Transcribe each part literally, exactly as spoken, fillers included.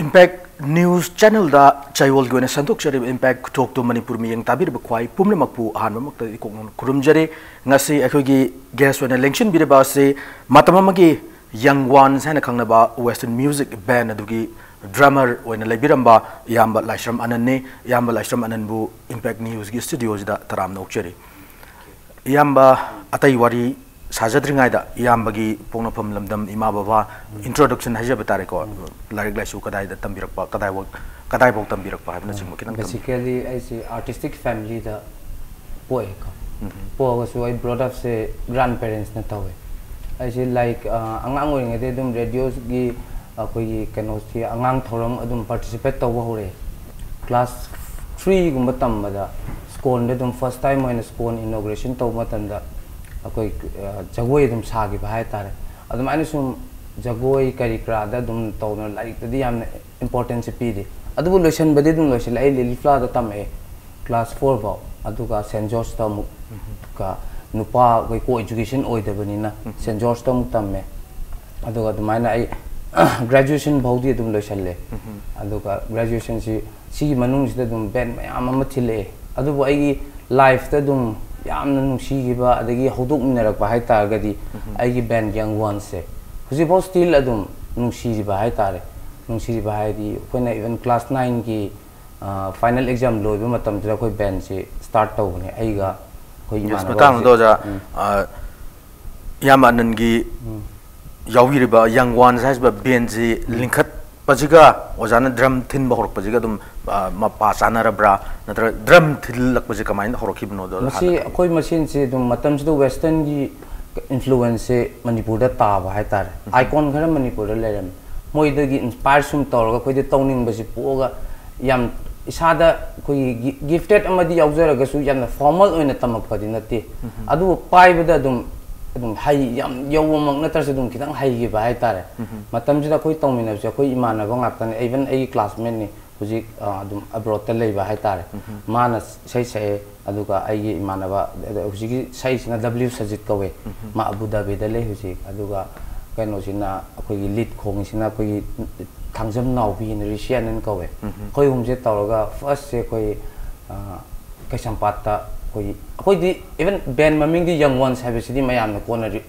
Impact News Channelꯗ ꯆꯌꯣꯜꯒꯤ ꯑꯣꯏꯅ ꯁꯟꯗꯣꯛꯆꯔꯤꯕ Impact ꯈꯨꯊꯣꯛꯇꯨ Manipur ꯃꯤꯌꯦꯡ ꯇꯥꯕꯤꯔꯤꯕ ꯈ꯭ꯋꯥꯏ ꯄꯨꯝꯅꯃꯛꯄꯨ ꯑꯍꯥꯟꯕꯃꯛꯇꯗꯤ ꯏꯀꯣꯛꯅ ꯈꯨꯔꯨꯝꯖꯔꯤ꯫ ꯉꯁꯤ ꯑꯩꯈꯣꯏꯒꯤ guest ꯑꯣꯏꯅ ꯂꯦꯡꯁꯤꯟꯕꯤꯔꯤꯕ ꯑꯁꯤ ꯃꯇꯝ ꯑꯃꯒꯤ Young Ones ꯍꯥꯏꯅ ꯈꯪꯅꯕ Western Music Band ꯑꯗꯨꯒꯤ drummer ꯑꯣꯏꯅ ꯂꯩꯕꯤꯔꯝꯕ ꯏꯌꯥꯝꯕ ꯂꯥꯏꯁ꯭ꯔꯝ ꯑꯅꯟꯅꯤ꯫ ꯏꯌꯥꯝꯕ ꯂꯥꯏꯁ꯭ꯔꯝ ꯑꯅꯟꯕꯨ Impact Newsꯀꯤ studioꯁꯤꯗ ꯇꯔꯥꯝꯅ ꯑꯣꯛꯆꯔꯤ꯫ ꯏꯌꯥꯝꯕ, ꯑꯇꯩ ꯋꯥꯔꯤ ꯁꯥꯖꯗ꯭ꯔꯤꯉꯩꯗ ꯏꯌꯥꯝꯕꯒꯤ ꯄꯣꯛꯅꯐꯝ ꯂꯝꯗꯝ, ꯏꯃꯥ ꯕꯕꯥ, introduction ꯍꯥꯏꯖꯕ ꯇꯥꯔꯦꯀꯣ, ꯂꯥꯏꯔꯤꯛ ꯂꯥꯏꯁꯨ ꯀꯗꯥꯏꯗ ꯇꯝꯕꯤꯔꯛꯄ, ꯀꯗꯥꯏꯐꯥꯎ ꯀꯗꯥꯏꯐꯥꯎ ꯇꯝꯕꯤꯔꯛꯄ ꯍꯥꯏꯕꯅꯆꯤꯡꯕ ꯈꯤꯇꯪ ꯊꯝꯕꯤꯌꯨ꯫ Basically ꯑꯩꯁꯦ artistic familyꯗ ꯄꯣꯛꯑꯦꯀꯣ꯫ ꯄꯣꯛꯑꯒꯁꯨ ꯑꯩ brought upꯁꯦ grandparentsꯅ ꯇꯧꯋꯦ꯫ ꯑꯩꯁꯦ ꯂꯥꯏꯔꯤꯛ ꯑꯉꯥꯡ ꯑꯣꯏꯔꯤꯉꯩꯗꯒꯤ ꯑꯗꯨꯝ radioꯒꯤ ꯑꯩꯈꯣꯏꯒꯤ ꯀꯩꯅꯣꯁꯤ ꯑꯉꯥꯡ ꯊꯧꯔꯝ ꯑꯗꯨꯝ participate ꯇꯧꯕ ꯍꯧꯔꯛꯑꯦ꯫ Class threeꯒꯨꯝꯕ ꯇꯝꯕꯗ ꯁ꯭ꯀꯣꯟꯗ ꯑꯗꯨꯝ first time ꯑꯣꯏꯅ ꯁ꯭ꯀꯣꯟ inauguration ꯇꯧꯕ ꯃꯇꯝꯗ ꯑꯩꯈꯣꯏ ꯖꯒꯣꯏ ꯑꯗꯨꯝ ꯁꯥꯈꯤꯕ ꯍꯥꯏꯇꯥꯔꯦ꯫ ꯑꯗꯨꯃꯥꯏꯅ ꯁꯨꯝ ꯖꯒꯣꯏ ꯀꯔꯤ ꯀꯔꯥꯗ ꯑꯗꯨꯝ ꯇꯧꯗꯅ ꯂꯥꯏꯔꯤꯛꯇꯗꯤ ꯌꯥꯝꯅ importanceꯁꯦ ꯄꯤꯗꯦ꯫ ꯑꯗꯨꯕꯨ ꯂꯣꯏꯁꯤꯟꯕꯗꯤ ꯑꯗꯨꯝ ꯂꯣꯏꯁꯤꯜꯂꯦ꯫ ꯑꯩ ꯂꯤꯂꯤ ꯐ꯭ꯂꯥꯗ ꯇꯝꯃꯛꯑꯦ class fourꯐꯥꯎ꯫ ꯑꯗꯨꯒ Saint Georgeꯇ ꯑꯃꯨꯛ ꯀ ꯅꯨꯄꯥ ꯑꯩꯈꯣꯏ co-education ꯑꯣꯏꯗꯕꯅꯤꯅ Saint Georgeꯇ ꯑꯃꯨꯛ ꯇꯝꯃꯦ꯫ ꯑꯗꯨꯒ ꯑꯗꯨꯃꯥꯏꯅ ꯑꯩ graduation ꯐꯥꯎꯗꯤ ꯑꯗꯨꯝ ꯂꯣꯏꯁꯤꯜꯂꯦ꯫ ꯑꯗꯨꯒ graduationꯁꯤ ꯁꯤꯒꯤ ꯃꯅꯨꯡꯁꯤꯗ ꯑꯗꯨꯝ band ꯃꯌꯥꯝ ꯑꯃ ꯊꯤꯜꯂꯛꯑꯦ꯫ ꯑꯗꯨꯕꯨ ꯑꯩꯒꯤ lifeꯇ ꯑꯗꯨꯝ ꯌꯥꯝꯅ ꯅꯨꯡꯁꯤꯈꯤꯕ ꯑꯗꯒꯤ ꯍꯧꯗꯣꯛꯃꯤꯟꯅꯔꯛꯄ ꯍꯥꯏꯇꯥꯔꯒꯗꯤ ꯑꯩꯒꯤ band Young Onesꯁꯦ ꯍꯧꯖꯤꯛꯐꯥꯎ still ꯑꯗꯨꯝ ꯅꯨꯡꯁꯤꯔꯤꯕ ꯍꯥꯏꯇꯥꯔꯦ꯫ ꯅꯨꯡꯁꯤꯔꯤꯕ ꯍꯥꯏꯗꯤ ꯑꯩꯈꯣꯏꯅ even class nineꯒꯤ final exam ꯂꯣꯏꯕ ꯃꯇꯝꯗꯨꯗ ꯑꯩꯈꯣꯏ bandꯁꯤ start ꯇꯧꯕꯅꯦ ꯑꯩꯒ ꯑꯩꯈꯣꯏ Yes, ꯏꯃꯥꯟꯅꯕ ꯃꯇꯥꯡꯗꯨꯗ ꯍꯧꯖꯤꯛ ꯑꯣꯖꯥ, ꯑ, ꯏꯌꯥꯝꯕ ꯑꯅꯟꯒꯤ ꯌꯥꯎꯕꯤꯔꯤꯕ Young Ones ꯍꯥꯏꯔꯤꯕ bandꯁꯤ ꯂꯤꯡꯈꯠꯄꯁꯤꯒ ꯑꯣꯖꯥꯅ drum ꯊꯤꯟꯕ ꯍꯧꯔꯛꯄꯁꯤꯒ ꯑꯗꯨꯝ, ꯑ, ꯃꯄꯥ ꯆꯥꯅꯔꯕ꯭ꯔꯥ? ꯅꯠꯇ꯭ꯔꯒ drum ꯊꯤꯜꯂꯛꯄꯁꯦ ꯀꯃꯥꯏꯅ ꯍꯧꯔꯛꯈꯤꯕꯅꯣꯗꯣ ꯃꯁꯤ ꯍꯥꯟꯅ ꯑꯩꯈꯣꯏ ꯃꯁꯦꯟꯁꯦ ꯑꯗꯨꯝ ꯃꯇꯝꯁꯤꯗ westernꯒꯤ influenceꯁꯦ ꯃꯅꯤꯄꯨꯔꯗ ꯇꯥꯕ ꯍꯥꯏꯇꯥꯔꯦ꯫ Icon ꯈꯔ ꯃꯅꯤꯄꯨꯔꯗ ꯂꯩꯔꯝꯃꯤ꯫ ꯃꯣꯏꯗꯒꯤ inspire ꯁꯨꯝ ꯇꯧꯔꯒ ꯑꯩꯈꯣꯏꯗ ꯇꯧꯅꯤꯡꯕꯁꯤ ꯄꯣꯛꯑꯒ ꯌꯥꯝ ꯏꯁꯥꯗ ꯑꯩꯈꯣꯏꯒꯤ gi- gifted ꯑꯃꯗꯤ ꯌꯥꯎꯖꯔꯒꯁꯨ ꯌꯥꯝꯅ formal ꯑꯣꯏꯅ ꯇꯝꯃꯛꯄꯗꯤ ꯅꯠꯇꯦ꯫ ꯑꯗꯨꯕꯨ ꯄꯥꯏꯕꯗ ꯑꯗꯨꯝ ꯑꯗꯨꯝ ꯍꯩ ꯌꯥꯝ ꯌꯧꯕꯃꯛ ꯅꯠꯇ꯭ꯔꯁꯨ ꯑꯗꯨꯝ ꯈꯤꯇꯪ ꯍꯩꯈꯤꯕ ꯍꯥꯏꯇꯥꯔꯦ꯫ ꯃꯇꯝꯁꯤꯗ ꯑꯩꯈꯣꯏ ꯇꯧꯃꯤꯟꯅꯕꯁꯦ ꯑꯩꯈꯣꯏ ꯏꯃꯥꯟꯅꯕ ꯉꯥꯛꯇꯅꯤ, even ꯑꯩꯒꯤ classmateꯅꯤ꯫ ꯍꯧꯖꯤꯛ ꯑ, ꯑꯗꯨꯝ abroadꯇ ꯂꯩꯕ ꯍꯥꯏꯇꯥꯔꯦ꯫ ꯃꯥꯅ ꯏꯁꯩ ꯁꯛꯑꯦ꯫ ꯑꯗꯨꯒ ꯑꯩꯒꯤ ꯏꯃꯥꯟꯅꯕ ꯑꯗ ꯍꯧꯖꯤꯛꯀꯤ ꯁꯛꯏꯁꯤꯅ W ꯁꯖꯤꯠ ꯀꯧꯋꯦ꯫ ꯃꯥ ꯑꯕꯨ ꯙꯥꯕꯤꯗ ꯂꯩ ꯍꯧꯖꯤꯛ꯫ ꯑꯗꯨꯒ ꯀꯩꯅꯣꯁꯤꯅ, ꯑꯩꯈꯣꯏꯒꯤ ꯂꯤꯠ ꯈꯣꯡꯉꯤꯁꯤꯅ ꯑꯩꯈꯣꯏꯒꯤ ꯊꯥꯡꯖꯝ ꯅꯥꯎꯕꯤꯅ, ꯔꯤꯁꯤꯌꯥꯟ ꯍꯥꯏꯅ ꯀꯧꯋꯦ꯫ ꯑꯩꯈꯣꯏ ꯑꯍꯨꯝꯁꯦ ꯇꯧꯔꯒ ꯐꯥꯔꯁꯁꯦ ꯑꯩꯈꯣꯏ, ꯑ, ꯀꯩꯁꯥꯝꯄꯥꯠꯇ ꯑꯩꯈꯣꯏ, ꯑꯩꯈꯣꯏꯗꯤ ꯏꯚꯟ ꯕꯦꯟ ꯃꯃꯤꯡꯗꯤ ꯌꯪ ꯋꯥꯟꯁ ꯍꯥꯏꯕꯁꯤꯗꯤ ꯃꯌꯥꯝꯅ ꯀꯣꯟꯅ ꯔꯤ-,